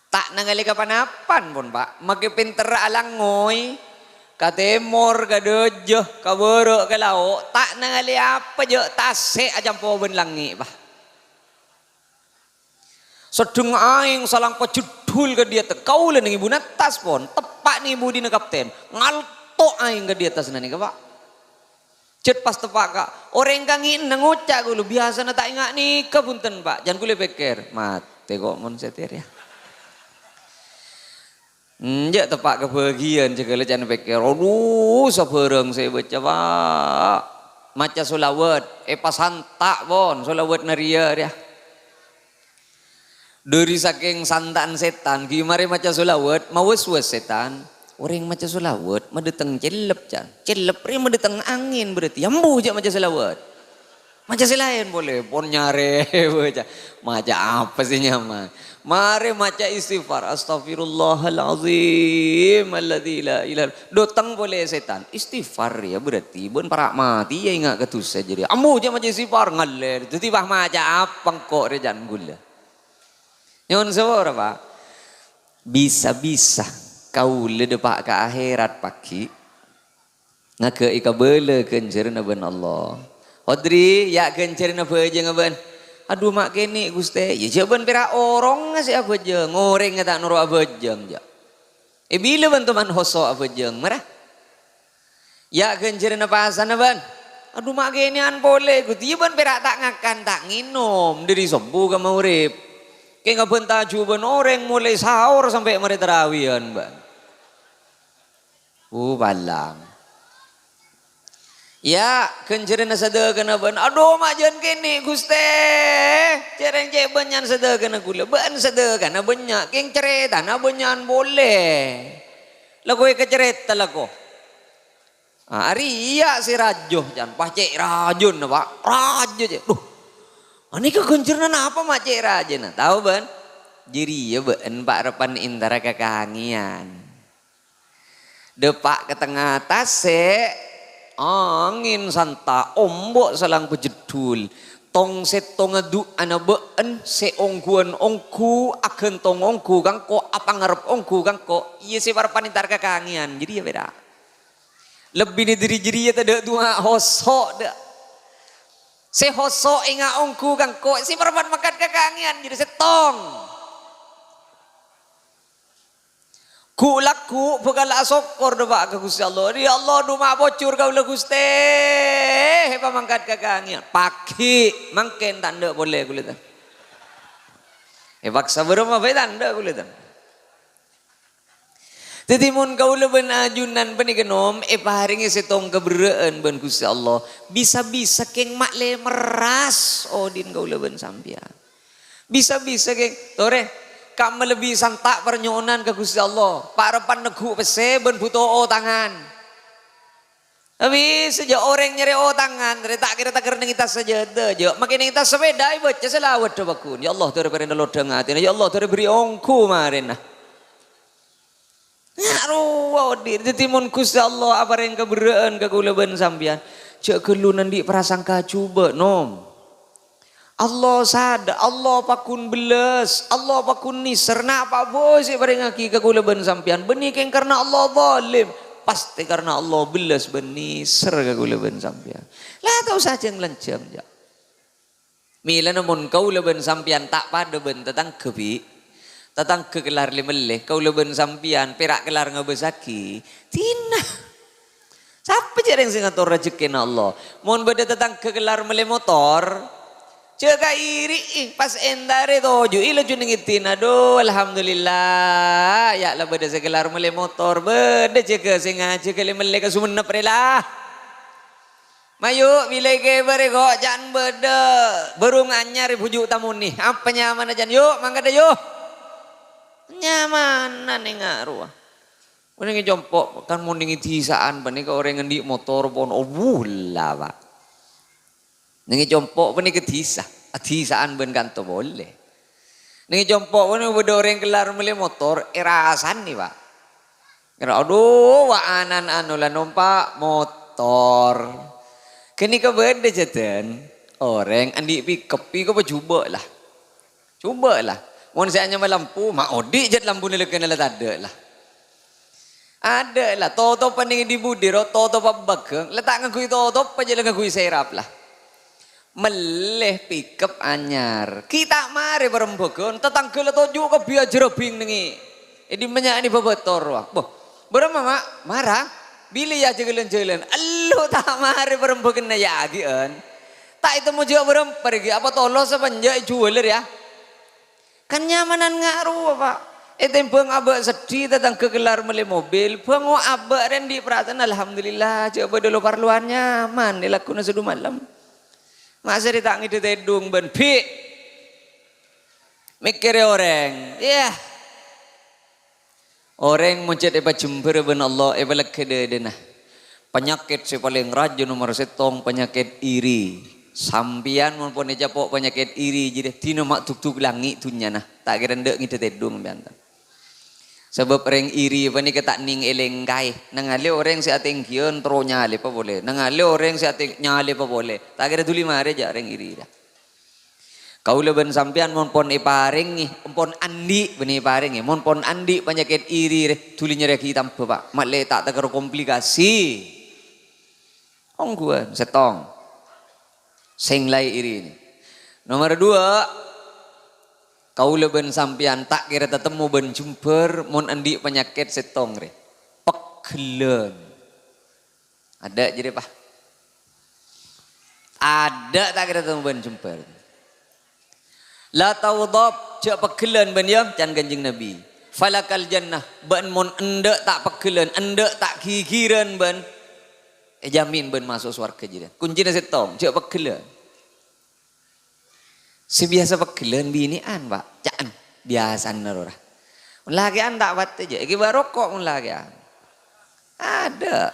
Ta' nangalè ka panapan, pon, Pa'. Makè pènterra alangngoy. Ka tèmor, ka dâjâ, ka bârâ', ka lao'. Ta' nangalè apa, jhâ' tasè' acampo bân langngè', Pa'. Seddheng aèng salang pajeddhul ka dâ' attas. Kaulâ neng è buna attas, pon. Teppa' neng è budina kapten. Ngalto' aèng ka dâ' attas ghânèka, Pa'. Jhât pas teppa' ka, orèng Kahangèyanna ngoca' kaulâ, "Biyasana ta' enga' nèka, bhunten, Pa'." Can kaulâ pèkkèr, "Matè ko' mon sè tèrèya." Enjâ' teppa' kabâgiyân, jhâ' kaulâ can pèkkèr, "Adhu, sabhârâng sè èbâca, Pa'." Maca sholawat, èpasanta', pon, sholawat narèya, rèya. Dhâri sakèng santa'an sètan, ghi' marè maca sholawat, mawaswas sètan. Orèng maca sholawat madâteng cellep, can. Cellep rè madâteng angèn, berarti ambu jhâ' maca sholawat. Maca sè laèn polè, pon nyarè, baca. Maca apa sè nyaman? Marè maca istighfar, "Astaghfirullahalazim alladzi la ilaha illa." Dâteng polè sètan. Istighfar rèya berarti bân para' matè yâ enga' ka dhusa jârèya. Ambu jhâ' maca istighfar, ngallè. Dhâddhi, wah, maca apa engko' rè can kaulâ? Nyo'on sapora, Pa'. Bisa-bisa kaulâ dâpa' ka akhèrat paghi', ngaghâi kabâlâ ghânjhârânna bân Allah. Odri, yâ ghânjhârânna abhâjâng bân. "Adhu, ma' kènè', Ghustè." "Yâ, jhâ' bân pèra' orongnga sè abhâjâng, orèngnga ta' noro' abhâjâng, jhâ'." "È bilâ bân toman hoso' abhâjâng, mara?" Ya', ghânjhârânna pasana, bân. Adhu, ma' kènè'an polè, Ghustè. Iyâ, bân pèra' ta' ngakan, ta' ngènom, dhâri sobbhu ka maghrib. Kèng abânta jhubâ'ân orèng molaè sahor sampè' marè tarawiyân, bân. Uh, palang. Ya', ghânjhârânna sadhâkana, bân. Adhu, ma' jhân kènè', Ghustè. Cèrèng cè' bânnya'an sadhâkana ghulâ. Bân sadhâkana bânnya', kèng carètana bânnya'an polè. Lako èkacarèta, lako. Ah, arèya' sè rajâ, can. Pas cè' rajâna, Pa'. Rajâ, cè'. Duh. Anèka ghânjhârânna napa, ma' cè' rajâna? Tao, bân? Jârèya bâ'na pa'-reppa'na èntara ka kangèyan. Dâpa' ka tengnga tasè', angèn santa', ombo' salang pajheddhul. Tong-sèttongnga du'ana bâ'na sè ongghuwân ongghu, aghântong ongghu ka engko', apangarep ongghu ka engko', iyâ sè pa'-reppa'na èntara ka kangèyan. Jârèya pèra'. Lebbina dhâri jârèya tadâ' du'a hoso', dâ'. Sè hoso' enga' ongghu ka engko', sè pa'-reppa'na mangkat ka kangèyan, jârèya sèttong. Ghu'-lagghu' bhâkal asokkor dâpa' ka Ghustè Allah. "Ya Allah, dhu ma' pojhur kaulâ, Ghustè, èpamangkat ka kangèyan." Pagghi', mangkèn ta' endâ' polè ghulâ, tan. Èpaksa bârâmma bhâi ta' endâ' ghulâ, tan. Dhâddhi, mon kaulâ bân ajunan panèka, nom, èparèngè sèttong kaberrâ'ân bân Ghustè Allah, bisa-bisa kèng ma' lè merras odi'na kaulâ bân sampèyan. Bisa-bisa kèng, torè, kamma lebbi santa' parnyo'onan ka Ghustè Allah, pa'-reppa'na negghu' pèssè bân bhuto otangan. Bisa jâ' orèng nyarè otangan, rè, ta' kèra tagher neng è tas sajâdâ, jâ', makkè neng è tas sapèda èbâca salawadda pagghun. "Ya Allah, torè parèna lodhâng atèna. Ya Allah, torè bherri' ongghu marèna." Nga' rowa odi'. Dhâddhi, mon Ghustè Allah aparèng kaberrâ'ân ka kaulâ bân sampèyan, jâ' ghâllu nanḍi' prasangka jhubâ', nom. Allah sadâ, Allah pagghun bellas, Allah pagghun nèser. Napa bhâi sè èparèngaghi ka kaulâ bân sampèyan? Bânnè kèng karna Allah zalim, pastè karna Allah bellas bân nèser ka kaulâ bân sampèyan. La ta' osa jâng-lanjhâng, jâ'. Mèlana mon kaulâ bân sampèyan ta' padâ bân tatangghâ, Bi'. Tatangghâ kellar lè-mellè, kaulâ bân sampèyan pèra' kellar ngabâsaghi, dinah. Sapa jâ' rèng sè ngator rajhekkèna Allah? Mon bâdâ tatangghâ kellar mellè motor, jâ' kairi'i, pas èntarè toju'i laju neng èdina. Adhu, alhamdulillah, ya' la bâdâ sè kellar mellè motor, bâdâ jâgâ sè ngajhâgâ lè-mellè ka Songennep rè la. Mayu, bilâi kèbâ rè, ko', can bâdâ bârung anyar è Bhuju' Tamonè. Apa nyamana, can? Yu, mangkadhâ, yu. Nyamana nèng arowa. Mon nèng è compo', kan mon nèng è dhisa'an panèka orèng anḍi' motor pon, oh, bula, Pa'. Nèng è compo' panèka dhisa, adhisa'an bân kanto polè. Nèng è compo' panèka bâdâ orèng kellar mellè motor, èrasanè, Pa'. Kèra, adhu, wa' anan anu la nompa' motor. Ghânèka bâdâ jhâdhân orèng anḍi' pickup, pickup jhubâ' la. Jhubâ' la. Mon sè anyama lampu, ma' odi' jhât lampuna lèghâna la tadâ' la. Adâ' la, totopan nèng è dhi-budhi ro, totopan bâghâng, la ta' ngangghuy totop, jhâ' la ngangghuy serap la. Mellè pickup anyar. Ghi' ta' marè bârâmma bâghân, tatangghâ la toju' kabbhi ajhârâbing nèngè. È dimma nya'na bâbâtor, wa. Boh, bârâmma, Ma'? Mara. Bilâ ya jhâ' ghâlân-jhâlân. Ello ta' marè bârâmma bâghânna ya agi'ân. Ta' ètemmo jhâ' bârâmma rèya, apa tolos apa enjâ' èjhuwâlâ rèya? Kan nyamanan nga' rowa, Pa'. Ètèmbhâng abâ' seddhi tatangghâ kellar mellè mobil, bângo abâ' rèn dhi' pratèna, alhamdulillah, jhâ' bâdâ lo-parlowan nyaman è lagghuna sèdhu malem. Masèrè ta' ngèdhâ tèdhung bân bi'. Mèkkèrè orèng, iyâ. Orèng mon jhât èpajembhâr bân Allah, èpalèghâ dhâdhâna. Panyakèt sè palèng rajâ nomer sèttong, panyakèt iri. Sampèyan mon pon ècapo' panyakèt iri, jârèya dina ma' dugdug langngè' dhunnyana. Ta' kèra endâ' ngèdhâ tèdhung sampèyan. Sabâb rèng iri panèka ta' nèng èlèngkaè. Nangalè orèng sè atènggiyân terro nyalèpa polè. Nangalè orèng sè atèng-, nyalèpa polè. Ta' kèra dhuli marè jhâ' rèng iri, ra. Kaulâ bân sampèyan mon pon èparèngè, pon anḍi' bânnè èparèngè, mon pon anḍi' panyakèt iri rè, dhuli nyarèyaghi tamba, Pa'. Ma'lè ta' tèkèr komplikasi. Ongghuwân, sèttong. Sèng laè iri nè. Nomer dua, kaulâ bân sampèyan ta' kèra tatemmo bân jembhâr mon anḍi' panyakèt sèttong rè. Pegghellân. Adâ' jârèya, Pa'. Adâ' ta' kèra tembhân jembhâr. "La taghdab, jhâ' pegghellân bâ'na, yâ," can Kanjeng Nabi. "Falakal jannah, bâ'na mon endâ' ta' pegghellân, endâ' ta' ghighirân bâ'na, èjhâmin bâ'na maso' sowarghâ jârèya. Koncèna sèttong, jhâ' pegghellân." Sè biyasa pegghellân binè'an, Pa'. Ca'na, biyasana rowa. Mon lakè'an ta' patè, jâ'. Èghibâ roko' mon lakè'an. Adâ'.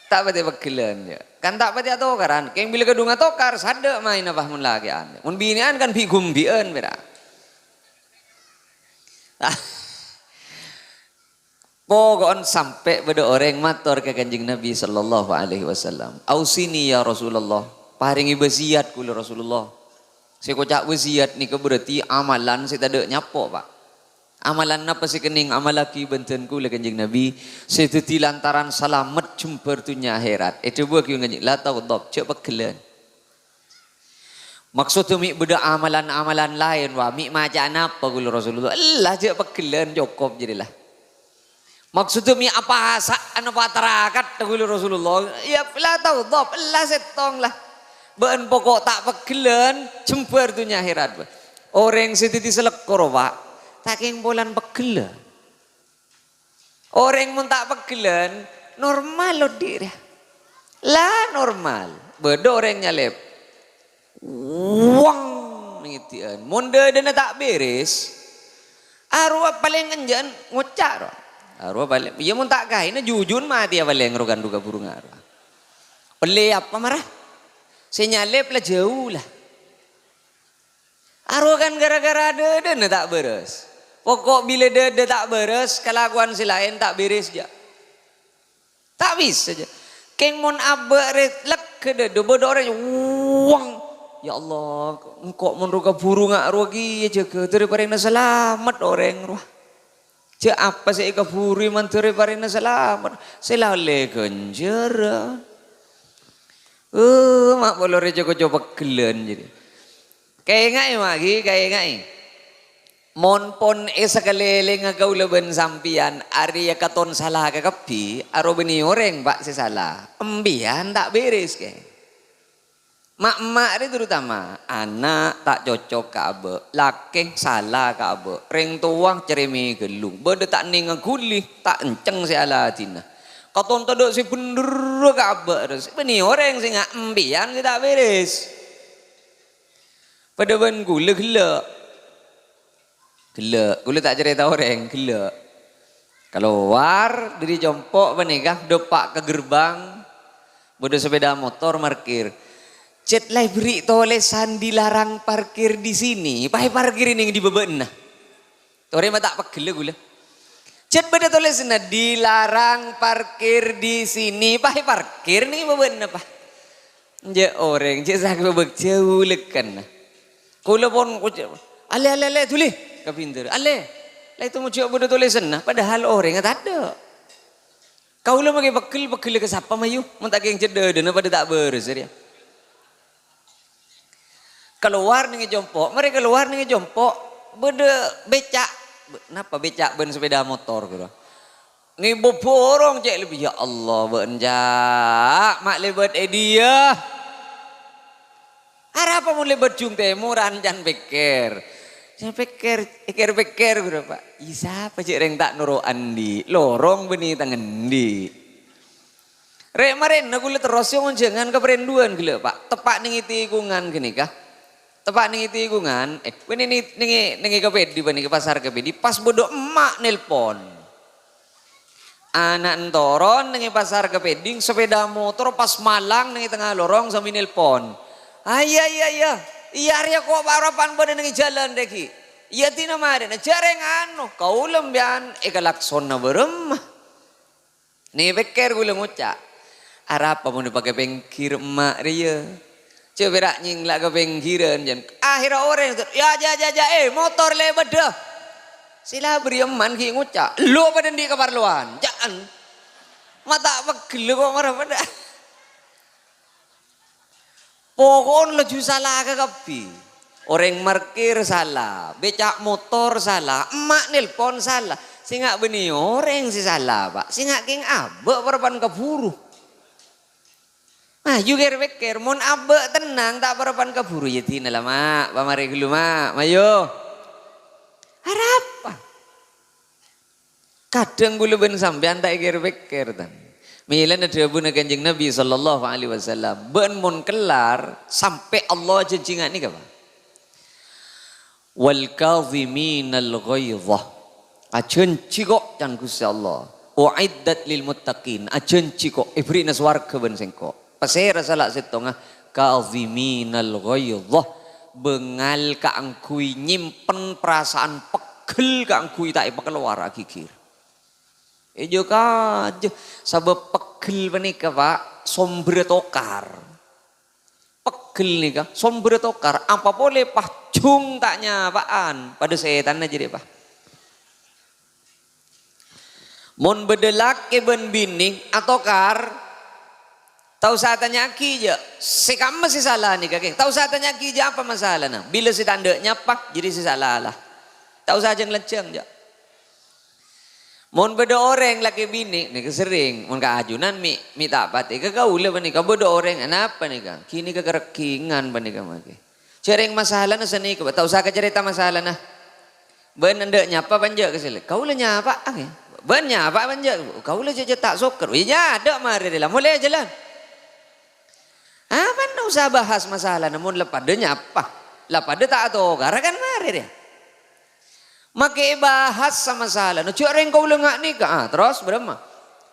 Ta' patè pegghellân, jâ'. Kan ta' patè atokaran. Kèng bilâ kadhung atokar, sadâ' maènna, Pa', mon lakè'an. Mon binè'an kan bi'-ghumbi'ân, pèra'. Poko'en sampè' bâdâ orèng mator ka Kanjeng Nabi sallallahu alaihi wasallam, "Ausini ya Rasulullah, parèngè wasiyat kaulâ Rasulullah. Sè èkoca' wasiyat nèka berarti amalan sè tadâ' nyapo, Pa'. Amalan napa sè kennèng amallaghi bân dân kaulâ Kanjeng Nabi, sè dhâddhi lantaran salamet jembhâr dhunnya akhèrat?" Èdhâbuwâghi Kanjeng, "La taghdab, jhâ' pegghellân." Maksoddhâ mè' bâdâ amalan-amalan laèn, wa, mè' maca'a napa kaulâ Rasulullah? Ella, jhâ' pegghellân, cokop jârèya la. Maksoddhâ mè' apasa'an apa tarakat kaulâ Rasulullah? Ya, la taghdab, ella sèttong la. Bâ'na poko' ta' pegghellân, jembhâr dhunnya akhèrat, bâ. Orèng sè dhâddhi salekor, Pa', ta' kèng polana pegghellân. Orèng mon ta' pegghellân, normal odi' rèya. La normal. Bâdâ orèng nyalèp. Wang! Ngèdhi'ân. Mon dâdâna ta' bèrès, arowa palèng enjâ'ân ngoca' rowa. Arowa palèng, iyâ mon ta' kaèna jujun matèya palèng rowa kan rowa kabhuru ngarowa. Pellè apa mara? Sè nyalèp la jâu la. Arowa kan ghârâ-ghârâ dâdâna ta' bârâs. Poko' bilâ dâdâ ta' bârâs, kalakowan sè laèn ta' bèrès, jâ. Ta' bisa, jâ. Kèng mon abâ' rè-, legghâ dâdâ, bâdâ orèng, "Wang! Ya Allah, engko' mon rowa kabhuru nga' rowa kèya jâgâ, dâri parèngna salamet orèng rowa." Jâ' apa sè èkabhuru mandhâr parèngna salamet? Sè lalè ghânjhârân. Eh, ma' polana rè co-koco pegghellân jârèya. Kaènga'è, ma', ghi, kaènga'è. Mon pon è sakalèlèngnga kaulâ bân sampèyan arèya katon sala kakabbhi, arowa bânnè orèng, Pa', sè sala. Empèyan ta' bèrès, kè. Ma'-emma' rè terutama, ana' ta' cocok ka abâ', lakè sala ka abâ', rèng towa carèmè ghâllung, bâdâ ta' nènga ghuli, ta' encèng sè aladhinna. Katon tadâ' sè bhendher ka abâ' rè, bânnè orèng sè nga' empèyan sè ta' bèrès. Padâ bân ghulâ ghellâ'. Ghellâ', ghulâ ta' carèta orèng, ghellâ'. Kalowar dâri compo' panèka, dâpa' ka gerbang, bâdâ sepeda motor markir. "Cèt la èberri' tolèsan dilarang parkir di sini, pas èparkir nèng dibâ bâ'na." Torè ma' ta' pegghellâ ghulâ. "Cèt bâdâ tolèsanna, dilarang parkir di sini, pas èparkir nèng dibâ bâ'na, pas." Jâ' orèng, jâ' sakèng bâbâk jâu lèkkanna. Kaulâ pon ngoca', "Allè, allè, allè, dhuli!" Ka bhindhâr, "Allè, la ètemmo jâ' bâdâ tolèsanna, padahal orèngnga tadâ'." Kaulâ makè pegghel, pegghellâ ka sapa, mayu? Mon ta' kèng cè' dâdâna padâ ta' bârâs rèya. Kalowar nèng è compo', marè kalowar nèng è compo', bâdâ beca'. Napa beca' bân sepeda motor, ghuru? Ngèbâ bhurung cè' lebbi, "Ya Allah, bâ'na, Ca', ma' lèbât è dhiyâ? Arapa mon lèbât jung tèmoran?" Can pèkkèr. Can pèkkèr, pèkkèr-pèkkèr, ghuru, Pa'. "Iyâ, sapa cè' rèng ta' noro' andi'? Lorong bânnè tang andi'?" Rè'-marè'na ghulâ terros sè onjhângan ka parèndhuwân ghellâ', Pa'. Teppa' nèng è tikungan ghânèka. Teppa' nèng è tikungan, eh, bânnè nèng, nèng, nèng è Kapèdi panèka, pasar Kapèdi, pas bâdâ emma' nelpon. Ana' èntoron nèng è pasar Kapèdi, sepeda motor pas malang nèng è tengnga lorong sambi nelpon. "Ah, iyâ, iyâ, iyâ. Iyâ, arèya ko' pa-, parappa'na bâdâ nèng è jhâlân rèya ghi'. Iyâ, dinah marèna, jhâ' rèng anu, kaulâ sampèyan èkalaksona bârâmma." Nèng pèkkèr ghulâ ngoca', "Arapa mon èpakè pèngghir emma' rèya? Jhâ' pèra' nyèngla' ka pèngghirân, jân." Akhèrra orèng, "Yâ, jâ, jâ, jâ, eh, motor lèbât, dâ." Sè la bâriyâ emma' ghi' ngoca', "Lo padâ andi' kaparlowan, jâ'ân." Ma' ta' pegghellâ ko' mara padâ. Poko'en laju sala kakabbhi. Orèng markir sala, beca' motor sala, emma' nelpon sala. Sènga' bânnè orèng sè sala, Pa'. Sènga' kèng abâ' parappa'na kabhuru. Nah, yu kèr-pèkkèr, mon abâ' tennang, ta' parappa'na kabhuru, ya dina la, Ma', pamarè ghâllu, Ma', mayu. Arapa? Kadhâng kaulâ bân sampèyan ta' èkèr-pèkkèr, tan. Mèlana dhâbuna Kanjeng Nabi sallallahu alaihi wasallam, "Bâ'na mon kellar, sampè' Allah ajhânjhi nga' nèka, Pa'." "Wal kadhiminal ghaidha." Ajhânjhi ko', can Ghustè Allah. "U'iddat lil muttaqin." Ajhânjhi ko', èbherri'na sowarghâ bân sèngko'. Pasèra sala sèttongnga? "Kadhiminal ghaidha." Bângal kaangghuy nyèmpen parasaan pegghel kaangghuy ta' èpakalowar aghigghir. Èjâ kajâ, sabâb pegghel panèka, Pa', sombherra tokar. Pegghel nèka sombherra tokar, apa polè, Pa', jhung ta' nyapa'an, padâ sètanna jârèya, Pa'. Mon bâdâ lakè bân binè atokar, ta' osa atanya'aghi, jâ', sè kamma sè sala nèka, kèng. Ta' osa atanya'aghi, jâ', apa masalana. Bilâ sè ta' endâ' nyapa, jârèya sè sala, la. Ta' osa jâng-lajâng, jâ'. Mon bâdâ orèng lakè binè, nèka serrèng, mon ka ajunan mè', mè' ta' patè, ka kaulâ panèka bâdâ orèng, "Anapa nèka? Ghânèka karègghingan panèka makè. Jârèng masalana sanèka, Pa', ta' osa kacarèta masalana. Bâ'na endâ' nyapa apa enjâ' ka sè la-," "Kaulâ nyapa, kè." "Bâ'na nyapa apa enjâ'?" "Kaulâ jâ', jâ' ta' sokor." "Iyâ, adâ' marè rè la, molè jâlân." Apa ta' osa bahas masalana, mon la padâ nyapa, la padâ ta' atokara kan marè rè. Makè èbahas sa masalana, "Jâ' rèng kaulâ nga' nèka." "Ah, terros bârâmma?"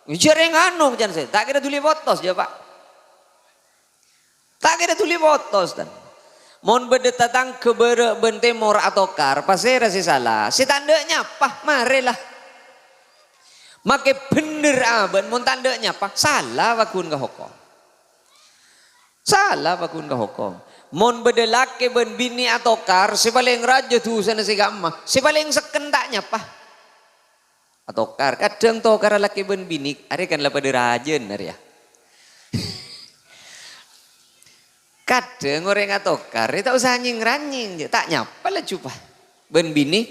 "Jâ' rèng anu, can sè, ta' kèra dhuli potos, jâ', Pa'." Ta' kèra dhuli potos, tan. Mon bâdâ tatangghâ bârâ' bân tèmor atokar, pasèra sè sala? Sè ta' endâ' nyapa, marè la. Makè bhendher abâ'na, mon ta' endâ' nyapa, sala pagghun ka hokom. Sala pagghun ka hokom. Mon bâdâ lakè bân binè atokar, sè palèng rajâ dhusana sè ka'emma, sè palèng sekken ta' nyapa. Atokar, kadhâng tokara lakè bân binè, arè kan la padâ rajâna, arè, ya. Kadhâng orèng atokar, ta' osa nyèng-ranyèng, ta' nyapa laju, Pa'. Bân binè,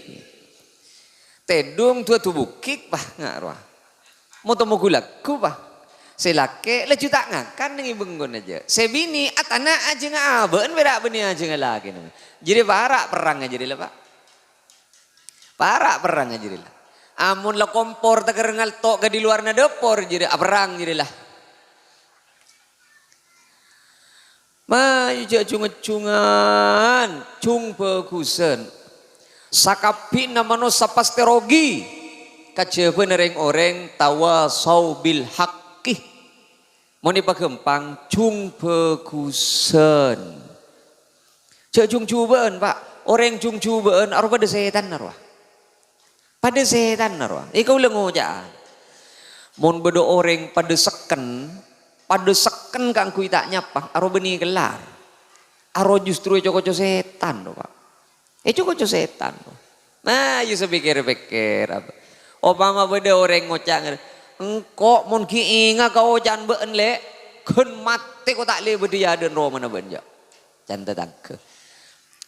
tèdung duwâ' dubughik, Pa', nga' rowa. Mo-, tomo ghu-lagghu, Pa'. Sè lakè laju ta' ngakan neng è bengkona jâ'. Sè binè atana' ajhângnga abâ'na pèra' bânnè ajhângnga lakèna. Jârèya para' perrangnga jârèya la, Pa'. Para' perrangnga jârèya la. Amon la kompor tèkèr ngalto' ka di luarna dâpor jârèya, aperrang jârèya la. Mayu jâ' jung-ejjungan, jung bhâghusân. Sakabbhina manossa pastè rogi. Kajhâbhâna rèng-orèng tawasau bil haqqi. Mon èpaghâmpang, jung bhâghusân. Jâ' jung jhubâ'ân, Pa'. Orèng jung jhubâ'ân arowa padâ sètanna rowa. Padâ sètanna rowa. È kaulâ ngoca'a. Mon bâdâ orèng padâ sekken, padâ sekken kaangghuy ta' nyapa, arowa bânnè kellar. Arowa justru èco-koco sètan rowa, Pa'. Èco-koco sètan. Nah, yu sapèkkèr-pèkkèr. Opama bâdâ orèng ngoca' ngèn, "Engko' mon ghi' enga' ka oca'na bâ'na, Lè', ghân matè ko' ta' lè bâdâ è adâ'na romana bâ'na, jâ'." Can tatangghâ.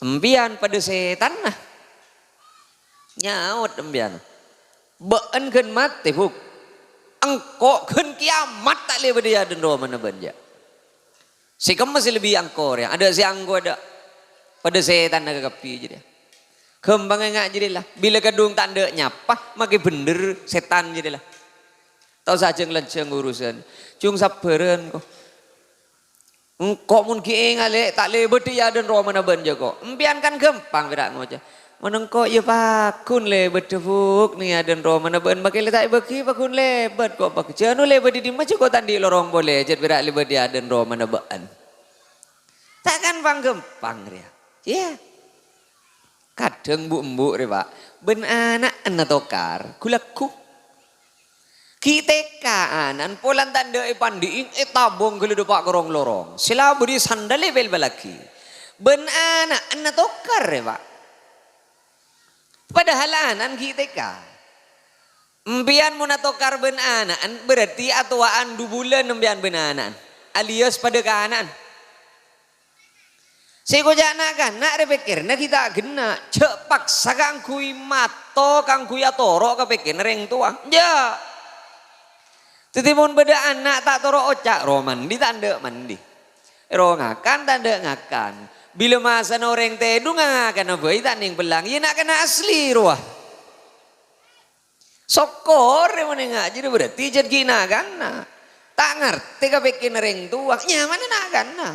Empèyan padâ sètanna. Nyaot empèyan. "Bâ'na ghân matè, Buk. Engko' ghân kèyamat ta' lè bâdâ è adâ'na romana bâ'na, jâ'." Sè kemma sè lebbi angko rèya, adâ' sè angko adâ'. Padâ sètanna kakabbhi jârèya. Ghâmpang enga' jârèya la. Bilâ kadhung ta' endâ' nyapa, makè bhendher sètan jârèya la. Ta' osa jâng-lanjâng urusan. Jung sabbhârân, ko'. Engko' mon ghi' enga', Lè', ta' lè bâdâ è adâ'na romana bâ'na, jâ', ko'. Empèyan kan ghâmpang pèra' ngoca'. Mon engko' iyâ pagghun lè bâdâ, Buk, neng è adâ'na romana bâ'na, makè lè ta' èbâghi pagghun lèbât ko' pagghun. Jhâ' anu lè bâdâ è dimma jâ' ko' ta' andi' lorong polè, jâ' pèra' lè bâdâ è adâ'na romana bâ'na. Ta' kan pang-ghâmpang rèya. Iyâ. Kadhâng bu'-embu' rèya, Pa', bân ana'na tokar, ghu-lagghu. Ghi' tèka ana'na, polana ta' endâ' èpandi'i, ètabung ghâllu dâpa' ka rong-lorong. Sè la bâdâ sandal èpèlbâllaghi. Bân ana'na tokar rèya, Pa'. Padahal ana'na ghi' tèka. Empèyan mon atokar bân ana'na, berarti atowa'an du bulân empèyan bân ana'na. Alias padâ kana'na. Sè èkoca' na'-kana' rèya pèkkèrra ghi' ta' ghenna', jâ' paksa kaangghuy mato, kaangghuy atoro' ka pèkkèrra rèng towa. Enjâ'. Dhâddhi, mon bâdâ ana' ta' toro' oca', rowa mandi ta' endâ' mandi. Ro ngakan ta' endâ' ngakan. Bilâ masana orèng tèdhungnga ngakanna bhâi ta' nèng pèlang, iyâ na'-kana' asli rowa. Sokkor mon enga' jârèya berarti jhât ghi' na'-kana'. Ta' ngartè kapèkkèranna rèng towa, nyamana na'-kana'.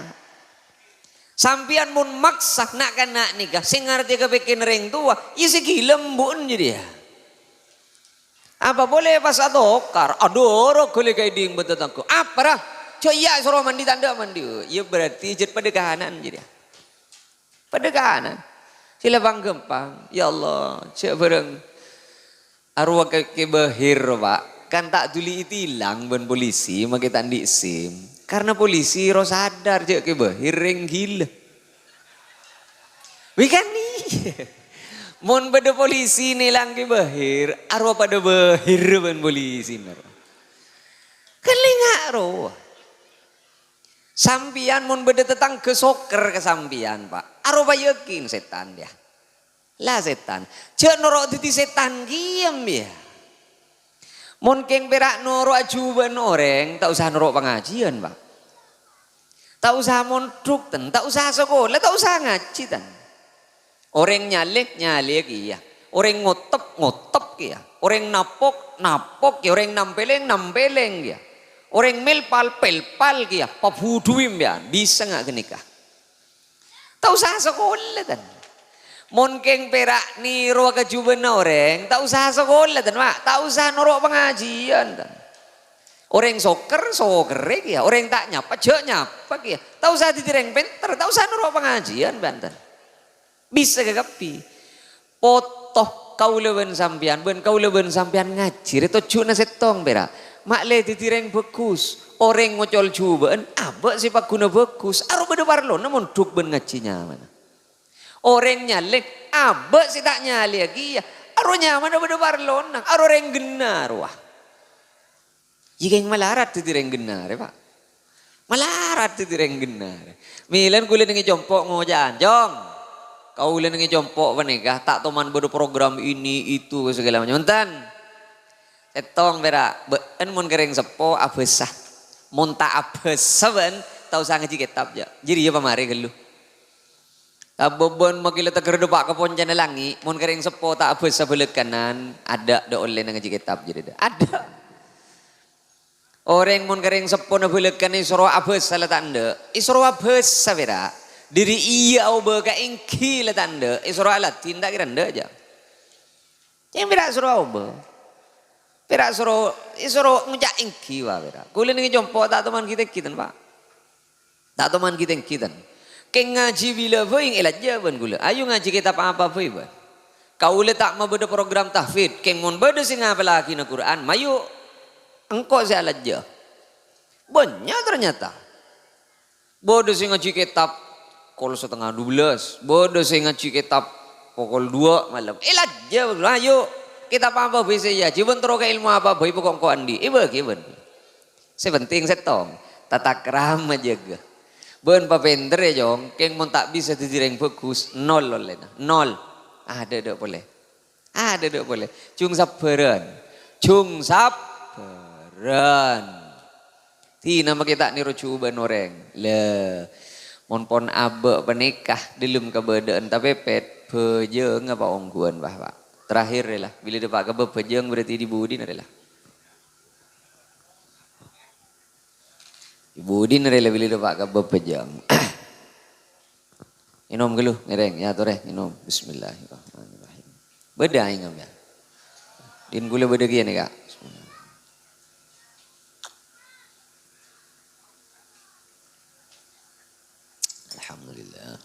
Sampèyan mon maksa na'-kana' nèka sè ngartè kapèkkèranna rèng towa, iyâ sè ghilâ embu'en jârèya. Apa polè pas atokar, adhu, ro ghâlli ka èdhing bân tatangghâ. Apa, ra? Jhâ' iyâ èsoro mandi ta' endâ' mandi. Iyâ berarti jhât padâ kanan jârèya. Padâ kanan. Sè la pang-ghâmpang. Ya Allah, jhâ' bhâreng. Arowa Kè, Kè Bahir, Pak. Kan ta' dhuli ètilang bân polisi, makè ta' andi' SIM. Karena polisi ro sadar jhâ' Kè Bahir rèng ghilâ. Wè kan iyâ. Mon bâdâ polisi nèlang Kè Bahir, arowa padâ bahir bân polisina. Kan lènga' rowa. Sampèyan mon bâdâ tatangghâ sokkor ka sampèyan, Pak, arowa yakin sètan, yâ. La sètan. Jhâ' noro' dhâddhi sètan kèya, yâ. Mon kèng pèra' noro'a jhubâ'ân orèng, ta' osa noro' pangajiyân, Pak. Ta' osa mondhuk, ten. Ta' osa sakola, ta' osa ngajhi, ten. Orèng nyalè, nyalè kèya. Orèng ngotep, ngotep kèya. Orèng napok, napok kèya. Orèng nampèlèng, nampèlèng kèya. Orèng mèlpal, pèlpal kèya. Pabudhuwi empèyan. Bisa nga' ghânèka? Ta' osa sakola, ten. Mon kèng pèra' nèro ka jhubâ'ânna orèng, ta' osa sakola, ten, Pak. Ta' osa noro' pangajiyân, ten. Orèng sokkor, sokkorè kèya. Orèng ta' nyapa, jhâ' nyapa kèya. Ta' osa dhâddhi rèng pènter, ta' osa noro' pangajiyân, bân, ten. Bisa kakabbhi. Poto kaulâ bân sampèyan, bân kaulâ bân sampèyan ngajhi rè tojjhuna sèttong pèra'. Ma'lè dhâddhi rèng bhâghus. Orèng ngocol jhubâ'ân, abâ' sè pagghuna bhâghus. Arowa bâdâ parlona mondhuk bân ngajhi nyamana. Orèng nyalè, abâ' sè ta' nyalèya kèya. Arowa nyamana bâdâ parlona. Arowa rèng ghenna rowa. Iyâ, kèng malarat dhâddhi rèng ghenna rè, Pak. Malarat dhâddhi rèng ghenna rè. Mèlana kaulâ neng è compo' ngoca'an, "Cong, kaulâ neng è compo' panèka ta' toman bâdâ program ini, itu, segala macam." Enten. Sèttong pèra', bâ'ân mon ka rèng seppo abhâsa. Mon ta' abhâsa bâ'ân, ta' osa ngajhi kètab, jâ'. Jârèya pamarè ghâllu. Sabâbbhân makè la tèghâr dâpa' ka poncana langngè', mon ka rèng seppo ta' abhâsa bhâlâkkanan, adâ' dâ' ollèna ngajhi kètab jârèya dâ'. Adâ'. Orèng mon ka rèng seppona bhâlâkkan èsoro abhâsa la ta' endâ', èsoro abhâsa pèra'. Dâri iyâ aobâ ka èngghi la ta' endâ', èsoro aladhin ta' kèra endâ', jâ. Cèng pèra' soro aobâ. Pèra' soro, èsoro ngoca' èngghi, wa, pèra'. Kaulâ neng è compo' ta' toman ghi-tèngghi, ten, Pak. Ta' toman ghi-tèngghi, ten. Kèng ngajhi bilâ bhâi èlajâ bân kaulâ. Ayo ngajhi kètab apa bhâi, bân. Kaulâ ta' mabâdâ program tahfidz. Kèng mon bâdâ sè ngapallaghi Qur'an, mayu engko' sè alajâ. Bânnya' ternyata. Bâdâ sè ngajhi kètab pokol satengnga dubellâs. Bâdâ sè ngajhi kètab pokol duwâ' malem. Èlajâ bân kaulâ. Ayo, kètab apa bhâi sè èajhi, bân terro ka èlmo apa bhâi, pokok engko' andi'. Èbâghi bân. Sè penting sèttong, tatakrama jâgâ. Bân papènterrè, Cong, kèng mon ta' bisa dhâddhi rèng bhâghus, nol ollèna. Nol. Adâ'-adâ' polè. Adâ'-adâ' polè. Jhung sabbhârân. Jhung sabbhârân. Dina makè ta' nèro jhubâ'ân orèng. Lè, mon pon abâ' panèka, dâlem kabâdâ'ân tapèpèt, bhâjâng apa ongghuwân, Pak, Pak. Terakhir rè la, bilâ dâpa' ka bab bhâjâng berarti di budina rè la. Ibu Udin rè la bilâ dâpa' ka bab bhâjâng. Ngènom ghâllu, ngèrèng, yâ, torè, ngènom. Bismillahirrahmanirrahim. Bâdâ aèng, ya. Din ghulâ bâdâ kèya nèka. Alhamdulillah.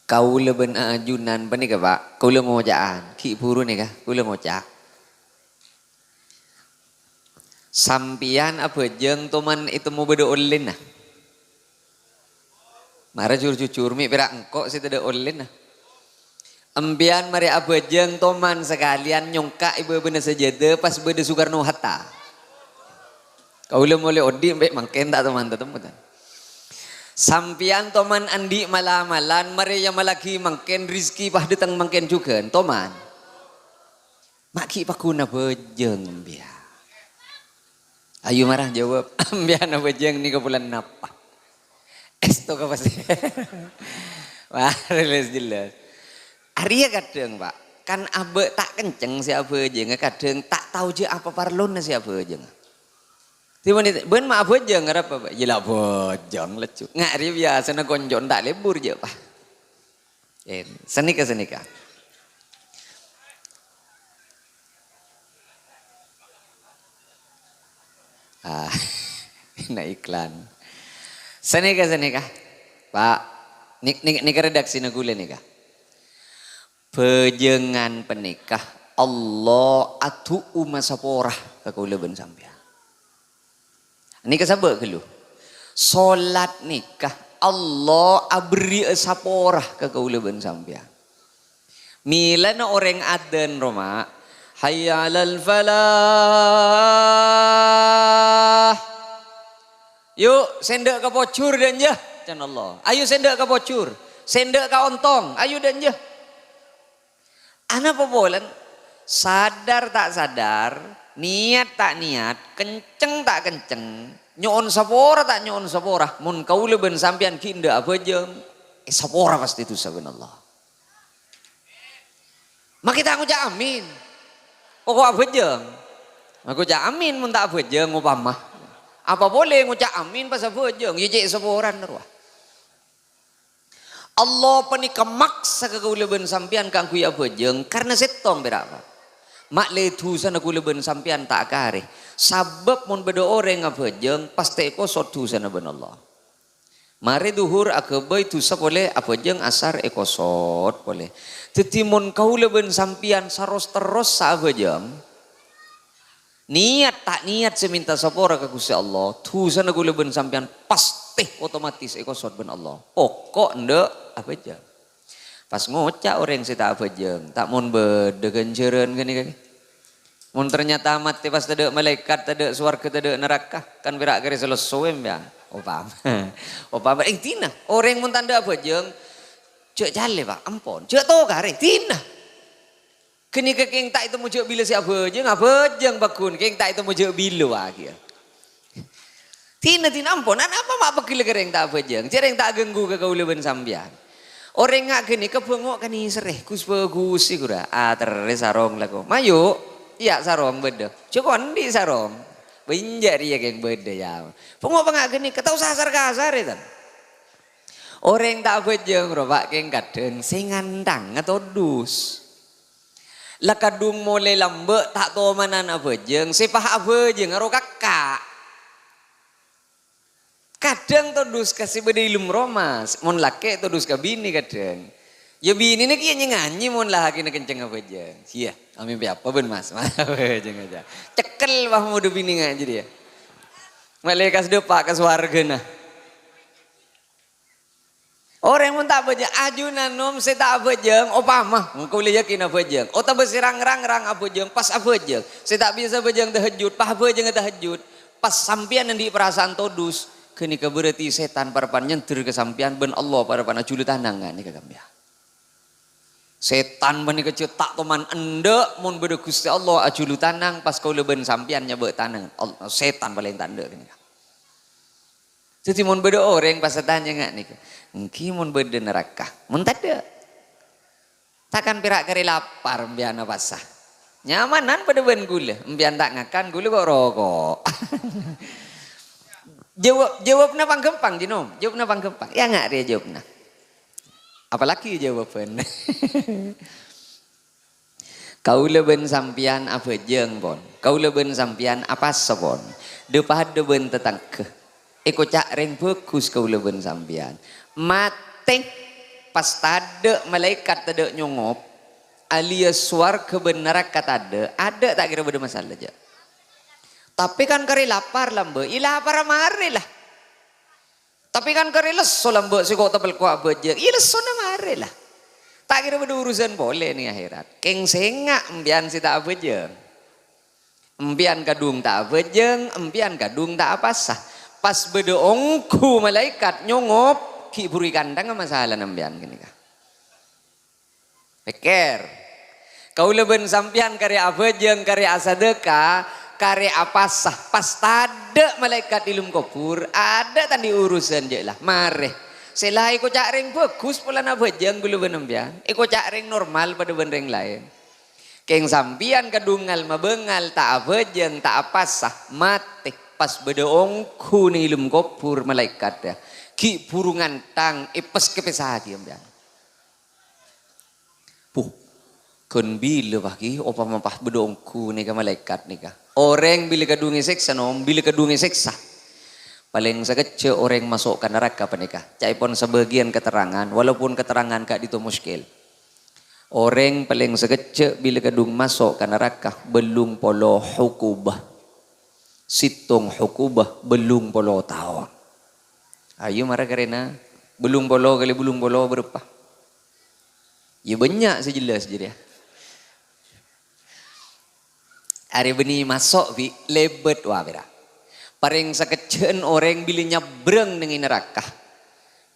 Kaulâ bân ajunan panèka, Pak, kaulâ ngoca'an, ghi' bhuru nèka, kaulâ ngoca'. Sampèyan abhâjâng toman ètemmo bâdâ ollèna. Mara jur-jujur, mè' pèra' engko' sè tadâ' ollèna. Empèyan marè abhâjâng toman sakalèyan nyongka' è bâbâna sajâdâ pas bâdâ Soekarno Hatta. Kaulâ molè odi' empè' mangkèn ta' toman tatemmo, ta. Sampèyan toman andi' mala-malan, marè nyamallaghi mangkèn, rejhekkè pas dâteng mangkèn jhughân, toman. Ma' ghi' paghuna bhâjâng, empèyan. Ayo mara jawab, sampèyan abhâjâng nèka bulân napa? Èsto ka pasèra. Wah, jelas-jelas. Arèya kadhâng, Pak. Kan abâ' ta' kencèng sè abhâjângnga, kadhâng ta' tao jâ' apa parlona sè abhâjângnga. Dimana, "Bâ'na ma' abhâjâng arapa, Pak?" "Yâ la abhâjâng laju." Nga' rèya biyasana konco'na ta' lebur jâ', Pak. Eh, sanèka, sanèka. Ah, na' iklan. Sanèka, sanèka. Pak, nè-, nè-, nèka redaksina kaulâ nèka. Bhâjângan panèka Allah adu'u masapora ka kaulâ bân sampèyan. Nèka sabâ' ghâllu. Solat nèka Allah aberri'â sapora ka kaulâ bân sampèyan. Mèlana orèng adzan, roma, "Hayya 'alal falah." "Yu, sè endâ' ka pojhur, dâ' enjâ'," can Allah. "Ayo sè endâ' ka pojhur, sè endâ' ka ontong, ayo dâ' enjâ'." Anapa polana? Sadar ta' sadar, niyat ta' niyat, kencèng ta' kencèng, nyo'on sapora ta' nyo'on sapora, mon kaulâ bân sampèyan ghi' endâ' abhâjâng, eh, sapora pastè dhusa bân Allah. Make ta' ngoca' amin. Poko' abhâjâng. Ngoca' amin mon ta' abhâjâng, opama. Apa polè ngoca' amin pas abhâjâng, ya cè' saporana rowa. Allah panèka maksa ka kaulâ bân sampèyan kaangghuy abhâjâng karna sèttong pèra', Pak. Ma' lè dhusana kaulâ bân sampèyan ta' karè. Sabâb mon bâdâ orèng abhâjâng, pastè èkosot dhusana bân Allah. Marè dhuhur aghâbây dhusa polè, abhâjâng asar èkosot polè. Dhâddhi mon kaulâ bân sampèyan saros-terros sa abhâjâng, niyat ta' niyat sè mènta sapora ka Ghustè Allah, dhusana kaulâ bân sampèyan pastè otomatis èkosot bân Allah. Poko' endâ' abhâjâng. Pas ngoca' orèng sè ta' abhâjâng, ta' mon bâdâ ghânjhârân ghânèka. Mon ternyata matè pas tadâ' malaèkat, tadâ' sowarghâ, tadâ' naraka, kan pèra' karè salesso empèyan. Opama. Opama, eh, dina. Orèng mon tadâ' abhâjâng, jâ' calè, Pak, ampon. Jâ' tokarè, dina. Ghânèka kèng ta' ètemmo jâ' bilâ sè abhâjâng, abhâjâng pagghun, kèng ta' ètemmo jâ' bilâ, wah, kèya. Dina-dina ampon, anapa ma' pegghel ka rèng ta' abhâjâng? Jâ' rèng ta' ganggu ka kaulâ bân sampèyan. Orèng nga' ghânèka bângo' kanèserrè, gus-bhâgus sè ghurâ. Aterrè sarong lako. Mayu, iyâ sarong bâdâ. Jâ' ko' andi' sarong. Bânjâ' rèya kèng bâdâ, yâ. Bângo' pangnga' ghânèka, ta' osa kasar-kasarè, tan. Orèng ta' abhâjâng, rowa kèng kadhâng sè ngantang atodus. La kadhung molè lambâ' ta' tomanan abhâjâng, sè pas abhâjâng aro kakka'. Kadhâng todus ka sè bâdâ è lem roma, mon lakè' todus ka binè kadhâng. Yâ binèna kèya nyè-nganyè mon lakèna kencèng abhâjâng. Iyâ, amèmpè apa bân Mas? Abhâjâng jâ. Cekkel pas modhu binè nga' jârèya. Malaikat dâpa' ka sowarghâna. Orèng mon ta' abhâjâng, ajunan nom sè ta' abhâjâng, opama, kaulâ yakin abhâjâng. Otabâ sè rang-rang-rang abhâjâng, pas abhâjâng. Sè ta' bisa abhâjâng tahajjud, pas abhâjângnga tahajjud. Pas sampèyan andi' parasaan todus, ghânèka berarti sètan parappa'na nyandher ka sampèyan bân Allah parappa'na ajhulâ tanang nèka sampèyan. Sètan panèka jâ' ta' toman endâ' mon bâdâ Ghustè Allah ajhulâ tanang pas kaulâ bân sampèyan nyabâ' tanang. Al-, sètan palèng ta' endâ' ghânèka. Dhâddhi, mon bâdâ orèng pas atanya nga' nèka, "Èngghi mon bâdâ naraka?" Mon tadâ'. Ta' kan pèra' karè lapar empèyan apasa? Nyamanan padâ bân ghulâ, empèyan ta' ngakan, ghulâ ko' roko'. Jawab, jawabna pangghâmpang, Ji Nom. Jawabna pangghâmpang. Yâ nga' rèya jawabna. Apalagi jawabân. Kaulâ bân sampèyan abhâjâng, pon. Kaulâ bân sampèyan apasa, pon. Dhâ-padâ bân tatangghâ. Èkoca' rèng bhâghus kaulâ bân sampèyan. Matè pas tadâ' malaèkat tadâ' nyongop, alias sowarghâ bân naraka tadâ', adâ' ta' kèra bâdâ masalah, jâ'. Tapè kan karè lapar lambâ', ilapara marè la. Tapè kan karè lesso lambâ' sè ko' tapèl ko' abhâjâng. Iyâ lessona marè la. Ta' kèra bâdâ urusan polè neng akhèrat. Kèng sènga' empèyan sè ta' abhâjâng. Empèyan kadhung ta' abhâjâng, empèyan kadhung ta' apasa. Pas bâdâ ongghu malaèkat nyongop, ghi' buru èkanthangnga masalana empèyan ghânèka. Pèkkèr. Kaulâ bân sampèyan karè abhâjâng, karè asadâka, Karè apasa, pas tadhâ' malaèkat è alam kobhur, adhâ' ta' andi' urusan jâ' la, marè. Sè la èkoca' rèng bhâghus polana abhâjâng ghulâ bân sampèyan, èkoca' rèng normal padâ bân rèng laèn. Kèng sampèyan kadhungal mabângal, ta' abhâjâng, ta' apasa, matè, pas bâdâ ongghu neng è alam kobhur malaèkat, yâ. Ghi' bhuru ngantang, èpès-kèpèssaghi sampèyan. Puh, ghân bilâ, Pak, ghi, opama pas bâdâ ongghu nèka malaèkat nèka. Orèng bilâ kadhung èsèksa, Nom, bilâ kadhung èsèksa. Palèng sakejjhâ' orèng maso' ka naraka panèka. Ca'èpon sabâgiyân katerrangan, walaupun katerrangan ka'dinto muskil. Orèng palèng sakejjhâ' bilâ kadhung maso' ka naraka, bâllung polo hukubah. Sèttong hukubah, bâllung polo taon. Ayo mara karèna, bâllung polo kalè bâllung polo bârâmpa? Yâ, bânnya' sè jelas jârèya. Arè bânnè maso' bi' lèbât wa pèra'. Parèng sakejjhâ'ân orèng bilâ nyabbrâng neng è naraka.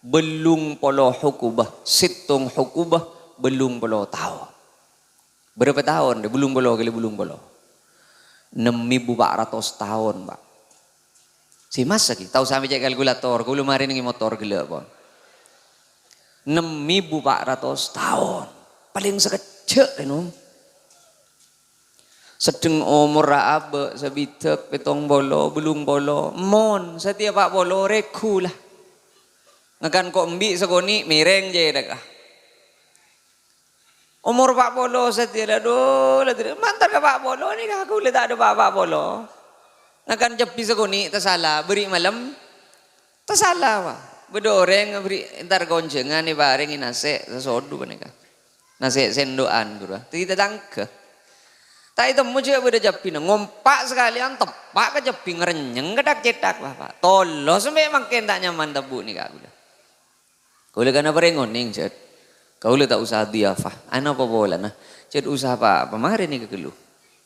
Bâllung polo hukubah, sèttong hukubah, bâllung polo taon. Bârâmpa taon, dâ', bâllung polo kalè bâllung polo? Ennem èbu pa' ratos taon, Pak. Sè masa ghi, ta' osa mè' cè' kalkulator, kaulâ marè neng è motor ghellâ', pon. Ennem èbu pa' ratos taon. Palèng sakejjhâ', rè, Nom. Sedheng omorra abâ', sabidhâk, pèttong polo, bâllung polo, mon, satèya pa' polo, règhu la. Ngakan ko' embi' sakonè', mèrèng cèthakka. Omor pa' polo satèya, la, dhu, la, dhu, ma' entar ka pa' polo nèka, kaulâ ta' adâ' pa', pa' polo. Ngakan cabbhi sakonè' tasala, bâri' malem tasala, wa. Bâdâ orèng bâri' entar ka onjhângan èparèngè nasè' sasodhu panèka. Nasè' sèndo'an, ghuru. Dâddhi tatangghâ. Ta' ètemmo jâ' bâdâ cabbhina, ngompa' sakalèyan teppa' ka cabbhi, ngrènyèng ka thak-cèthak, wa, Pak. Tolos sampè' mangkèn ta' nyaman tabu' nèka, kaulâ. Kaulâ kana parèng onèng, Cèt. Kaulâ ta' osa dhiyafah. Anapa polana? Cèt, osa pa-, pamarè nèka ghâllu.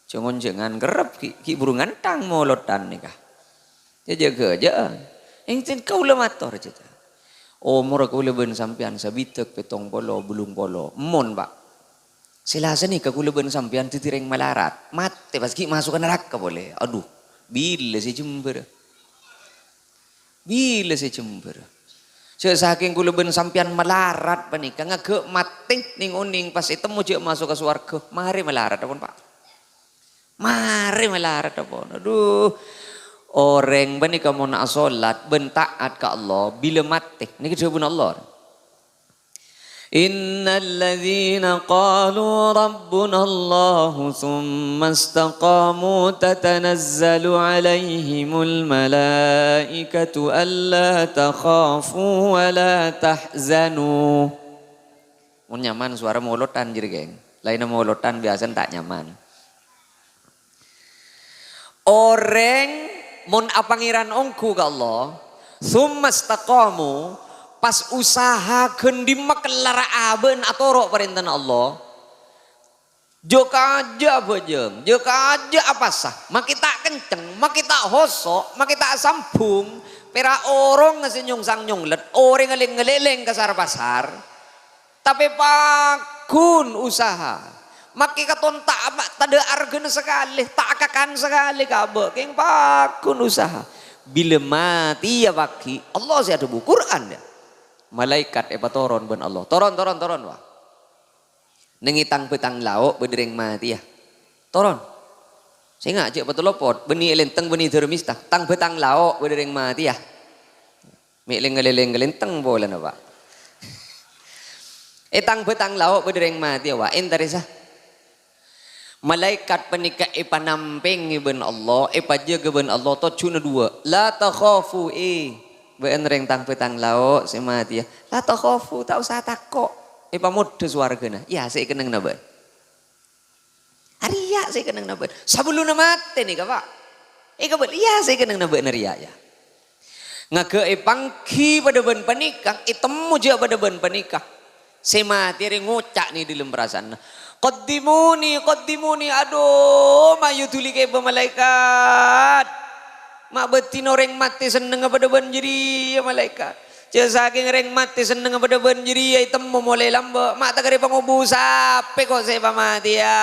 Jhâng-onjhângan kerrep ghi', ghi' bhuru ngantang molodhân nèka. Jâ-, jâgâ, jâ-, ènten kaulâ mator, Cèt. Omorra kaulâ bân sampèyan sabidhâk pèttong polo, bâllung polo. Mon, Pak. Sè la sanèka kaulâ bân sampèyan dâddhi rèng malarat. Matè pas ghi' maso' ka naraka polè. Adhu, bilâ sè jembhârâ? Bilâ sè jembhârâ? Jâ' sakèng kaulâ bân sampèyan malarat panèka, ngaghâ' matè nèng-onèng pas ètemmo jâ' maso' ka sowarghâ, marè malarat, pon, Pak. Marè malarat, pon. Adhu, orèng panèka mon asolat bân ta'at ka Allah, bilâ matè, nèka dhâbuna Allah. إن الذين قالوا ربنا الله ثم استقاموا تتنزل عليهم الملائكة ألا تخافوا ولا تحزنوا. Mon nyaman sowara molodhân jârèya, kèng. Laènna molodhân biyasana ta' nyaman. Orèng mon apangèran ongghu ka Allah, summa istaqamu, pas usaha ghân dimma kellarra abâ'na atoro' parèntana Allah, jâ' kajâ' abhâjâng, jâ' kajâ' apasa, makkè ta' kenceng, makkè ta' hoso', makkè ta' sambhung, pèra' orongnga sè nyongsang nyonglet, orèngnga lèng-ngalèlèng ka sar-pasar. Tapè paggun usaha. Makkè katon ta', ma-, tadâ' arghâna sakalè, ta' akakan sakalè ka abâ', kèng paggun usaha. Bilâ matèya paghi', Allah sè adhâbu, Qur'an, yâ. Malaèkat èpatoron bân Allah. "Toron, toron, toron, wa. Neng è tang-bâtang lao' bâdâ rèng matèya. Toron. Sènga' jâ' patolopot, bânnè è Lenteng, bânnè è Dârâmista. Tang-bâtang lao' bâdâ rèng matèya." Mè' lèng-ngalèlèng kalèntèng polana, Pak. È tang-bâtang lao' bâdâ rèng matèya, wa, èntarè sa. Malaèkat panèka èpanampèngè bân Allah, èpajâgâ bân Allah, tojjhuna duwâ'. "La takhafu, è, bâ'na rèng tang-bâtang lao' sè matèya. La takhafu, ta' osa tako'. Èpamodhâ sowarghâna. Iyâ, sè èkennengnga bâ'na." Arèya' sè èkennengnga bâ'na. Sabellunna matè nèka, Pak. Èkabâl, iyâ, sè èkennengnga bâ'na rèya', yâ. Ngaghâ' èpangghi padâ bân panèka, ètemmo jâ' padâ bân panèka. Sè matè rè ngoca' nè dâlem parasaanna, "Qaddimuni, qaddimuni, adhu, mayu dhuli kèbâ malaèkat." Ma' bâdina orèng matè sennengnga padâ bân jârèya, malaèkat. Jâ' sakèng rèng matè sennengnga padâ bân jârèya ètemmo molè lambâ', ma' takarè pangobus sapè ko' sè èpamatèya.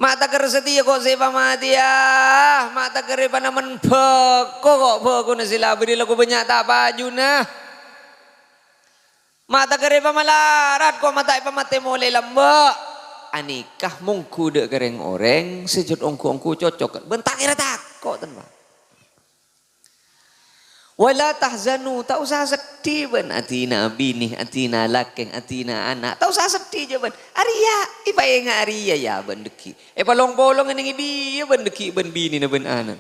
Ma' taker satèya ko' sè èpamatèya, ma' taker èpanamen bhâko ko' bhâkona sè la abâdhi lako bânnya' ta' pajuna. Ma' taker èpamalarat ko' ma' ta' èpamatè molè lambâ'. Anèka mongghu dâ' ka rèng-orèng sè jhât ongghu-ongghu cocok bân ta' kèra tako', ten, Pa'. "Wa la tahzanu," ta' osa seddhi bân adina abinè, adina lakè, adina ana'. Ta' osa seddhi jâ' bân. Arèya, èpaènga' arèya yâ bân dâggi'. Èpalong-polong neng è dhiyâ bân dâggi' bân binèna bân ana'.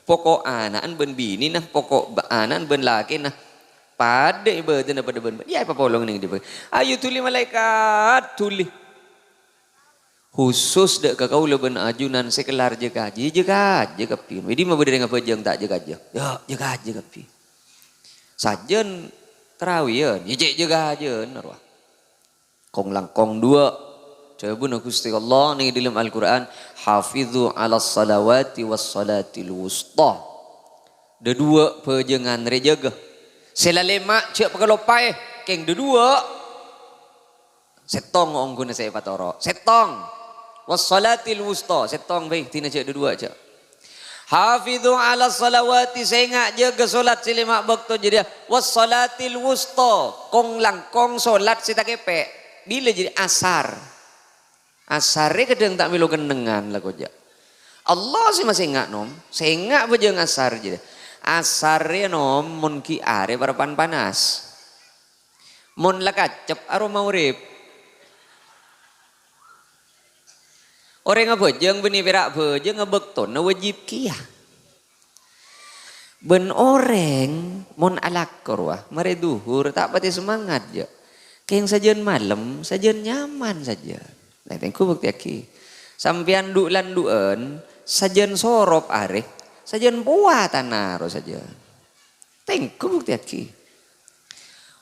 Poko' ana'na bân binèna, poko' ba-, ana'na bân lakèna. Padâ è bâdânna padâ bân, yâ èpapolong neng è dhiyâ bân. Ayo dhuli malaèkat, dhuli. Khusus dâ' ka kaulâ bân ajunan sè kellar jâ-kajâ, jâ-kajâ kabbhi. È dimma bâdâ rèng abhâjâng ta' jâ-kajâ? Yâ, jâ-kajâ kabbhi. Sajân tarawiyân, yâ cè' jâ-kajâna rowa. Kong-langkong duwâ'. Dhâbuna Ghustè Allah neng è dhâlem Al-Qur'an, "Hafidhu 'alas salawati was salatil wusta." Dhâduwâ' bhâjângan rè jâgâ. Sè la lèma' jâ' pakaloppaè, kèng dhâduwâ'. Sèttong ongghuna sè èpatoro'. Sèttong. Was salatil wusta. Sèttong bhâi, dina jâ' dhâduwâ' jâ'. Hafidhu 'alas salawati, sènga' jâgâ salat sè lèma' bâkto jârèya. Was salatil wusta. Kong-langkong salat sè takèpè'. Bilâ jârèya? Asar. Asarrè kadhâng ta' mèlo kennengngan la kojâ'. Allah sè masènga', Nom. Sènga' bhâjâng asar jârèya. Asarrè, Nom, mon ghi' arè parappa'na panas. Mon la kaccep, aro maghrib. Orèng abhâjâng bânnè pèra' bhâjâng, bâktona wajib kèya. Bân orèng mon alako rowa, marè dhuhur ta' patè semangat, jâ'. Kèng sajân malem, sajân nyaman sajân. Nah, tèngghu buktèyaghi. Sampèyan dhu'-landhu'ân, sajân sorop arè, sajân powa tana ro sajân. Tèngghu buktèyaghi.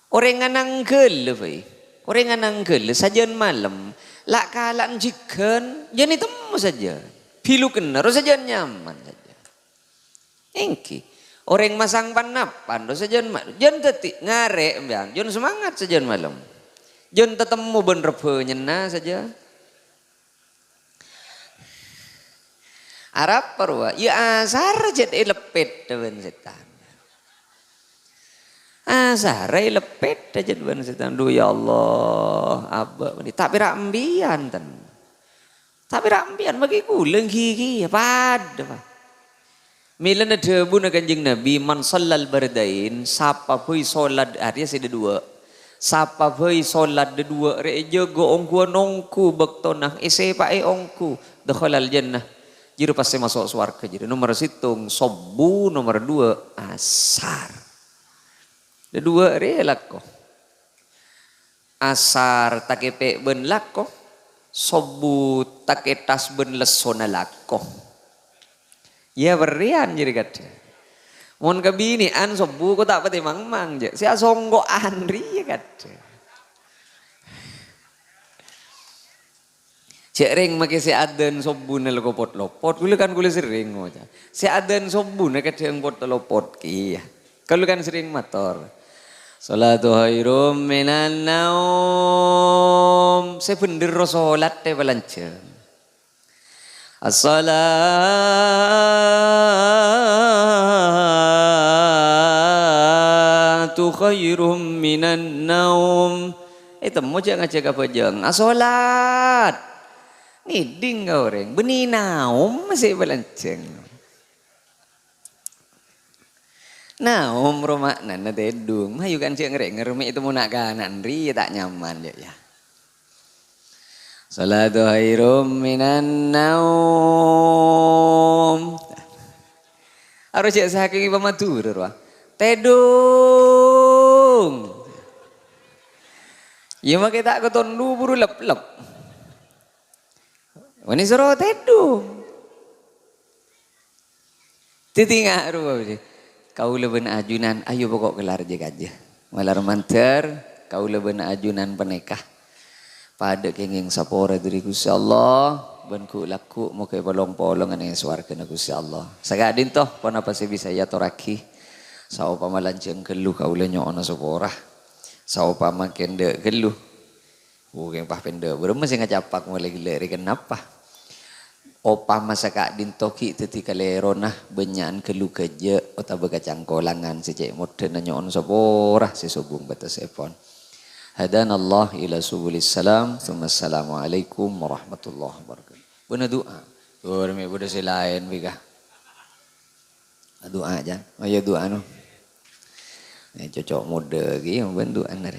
Orèng ananggâlâ, bhâi. Orèng ananggâlâ sajân malem, la'-kala'an jhighân, jân ètemmo sajân. Bilukenna ro sajân nyaman sajân. Èngghi. Orèng masang pan-napan ro sajân ma-, jân dhâddhi ngarè' sampèyan, jân semangat sajân malem. Jân tatemmo bân rebbhânyanna sajân. Arapa rowa? Yâ asar jâ' èleppèt bân sètan. Asar èleppèt jâ' bân sètan. Dhu, yâ Allah, abâ' bânnè. Ta' pèra' empèyan, ten. Ta' pèra' empèyan, maghi kaulâ ghi-ghi, yâ padâ, Pa'. Mèlana dhâbuna Kanjeng Nabi, "Man shallal bardain," sapa bhâi sholat, arèya sè dhâduwâ'. Sapa bhâi sholat dhâduwâ' rè èjâgâ ongghuwân ongghu bâktona, èsèpa'è ongghu, dakhalal jannah. Jârèya pastè maso' sowarghâ jârèya. Nomer sèttong, sobbhu, nomer duwâ', asar. Dhâduwâ' rè lako. Asar takèpè' bân lako, sobbhu takètas bân lessona lako. Yâ, bârriyân jârèya kadhâng. Mon kabinè'an sobbhu ko' ta' patè mangmang, jâ'. Sè asongko'an rèya kadhâng. Jâ' rèng makè sè adzân sobbhuna lako pot-lopot. Kaulâ kan kaulâ serrèng ngoca'. Sè adzân sobbhuna kadhâng pot-lopot kèya. Kaulâ kan serrèng mator, "Sholatu khairum minan naum." Sè bhendher ro sholat è palanjhâng. "As-shalatu khairum minan naum." Ètemmo jâ' ngajhâk abhâjâng. Asholat. Ngèdhing ka orèng. Bânnè naom sè palanjhâng. Naom ro ma'nana tèdung. Mayu kan jâ' ngèrèng-ngèrèng mè' ètemmo na'-kana' rèya ta' nyaman, yâ, yâ. Sholatu khairum minan naum. Aro jâ' sakèng èpamadhurâ rowa. Tèdung. Yâ, makè ta' katon lu buru lep-lep. Wani soro tèdung. Titinga' rowa, kaulâ bân ajunan, ayo poko' kellar jâ-kajâ. Malar mandhâr, kaulâ bân ajunan panèka padâ kèngèng sapora dhâri Ghustè Allah, bân ghu'-lagghu' moghâ èpolong-polongan è sowarghâna Ghustè Allah. Saka'dinto, ponapa sè bisa èyatorraghi? Saopama lanjhâng ghâllu kaulâ nyo'ona sapora. Saopama kèndhâ' ghâllu, Oke, pas pèndhâ. Bârâmma sè ngacapak molaè ghellâ' rè kenapa? Opama saka'dinto ghi' dhâddhi kalèrona bânnya'an ghâllu ghâjâ' otabâ kacangkolangan sè cè' modhâna nyo'on sapora sè sobung bâtessèpon. Hadanallah ila subulis salam, tsumma assalamualaikum warahmatullahi wabarakatuh. Bâ'na du'a. Dur mè' bâdâ sè laèn, bika. Du'a, jân. Oh iyâ, du'a, no. Eh, cocok modâ ghi, bân du'a, nèr.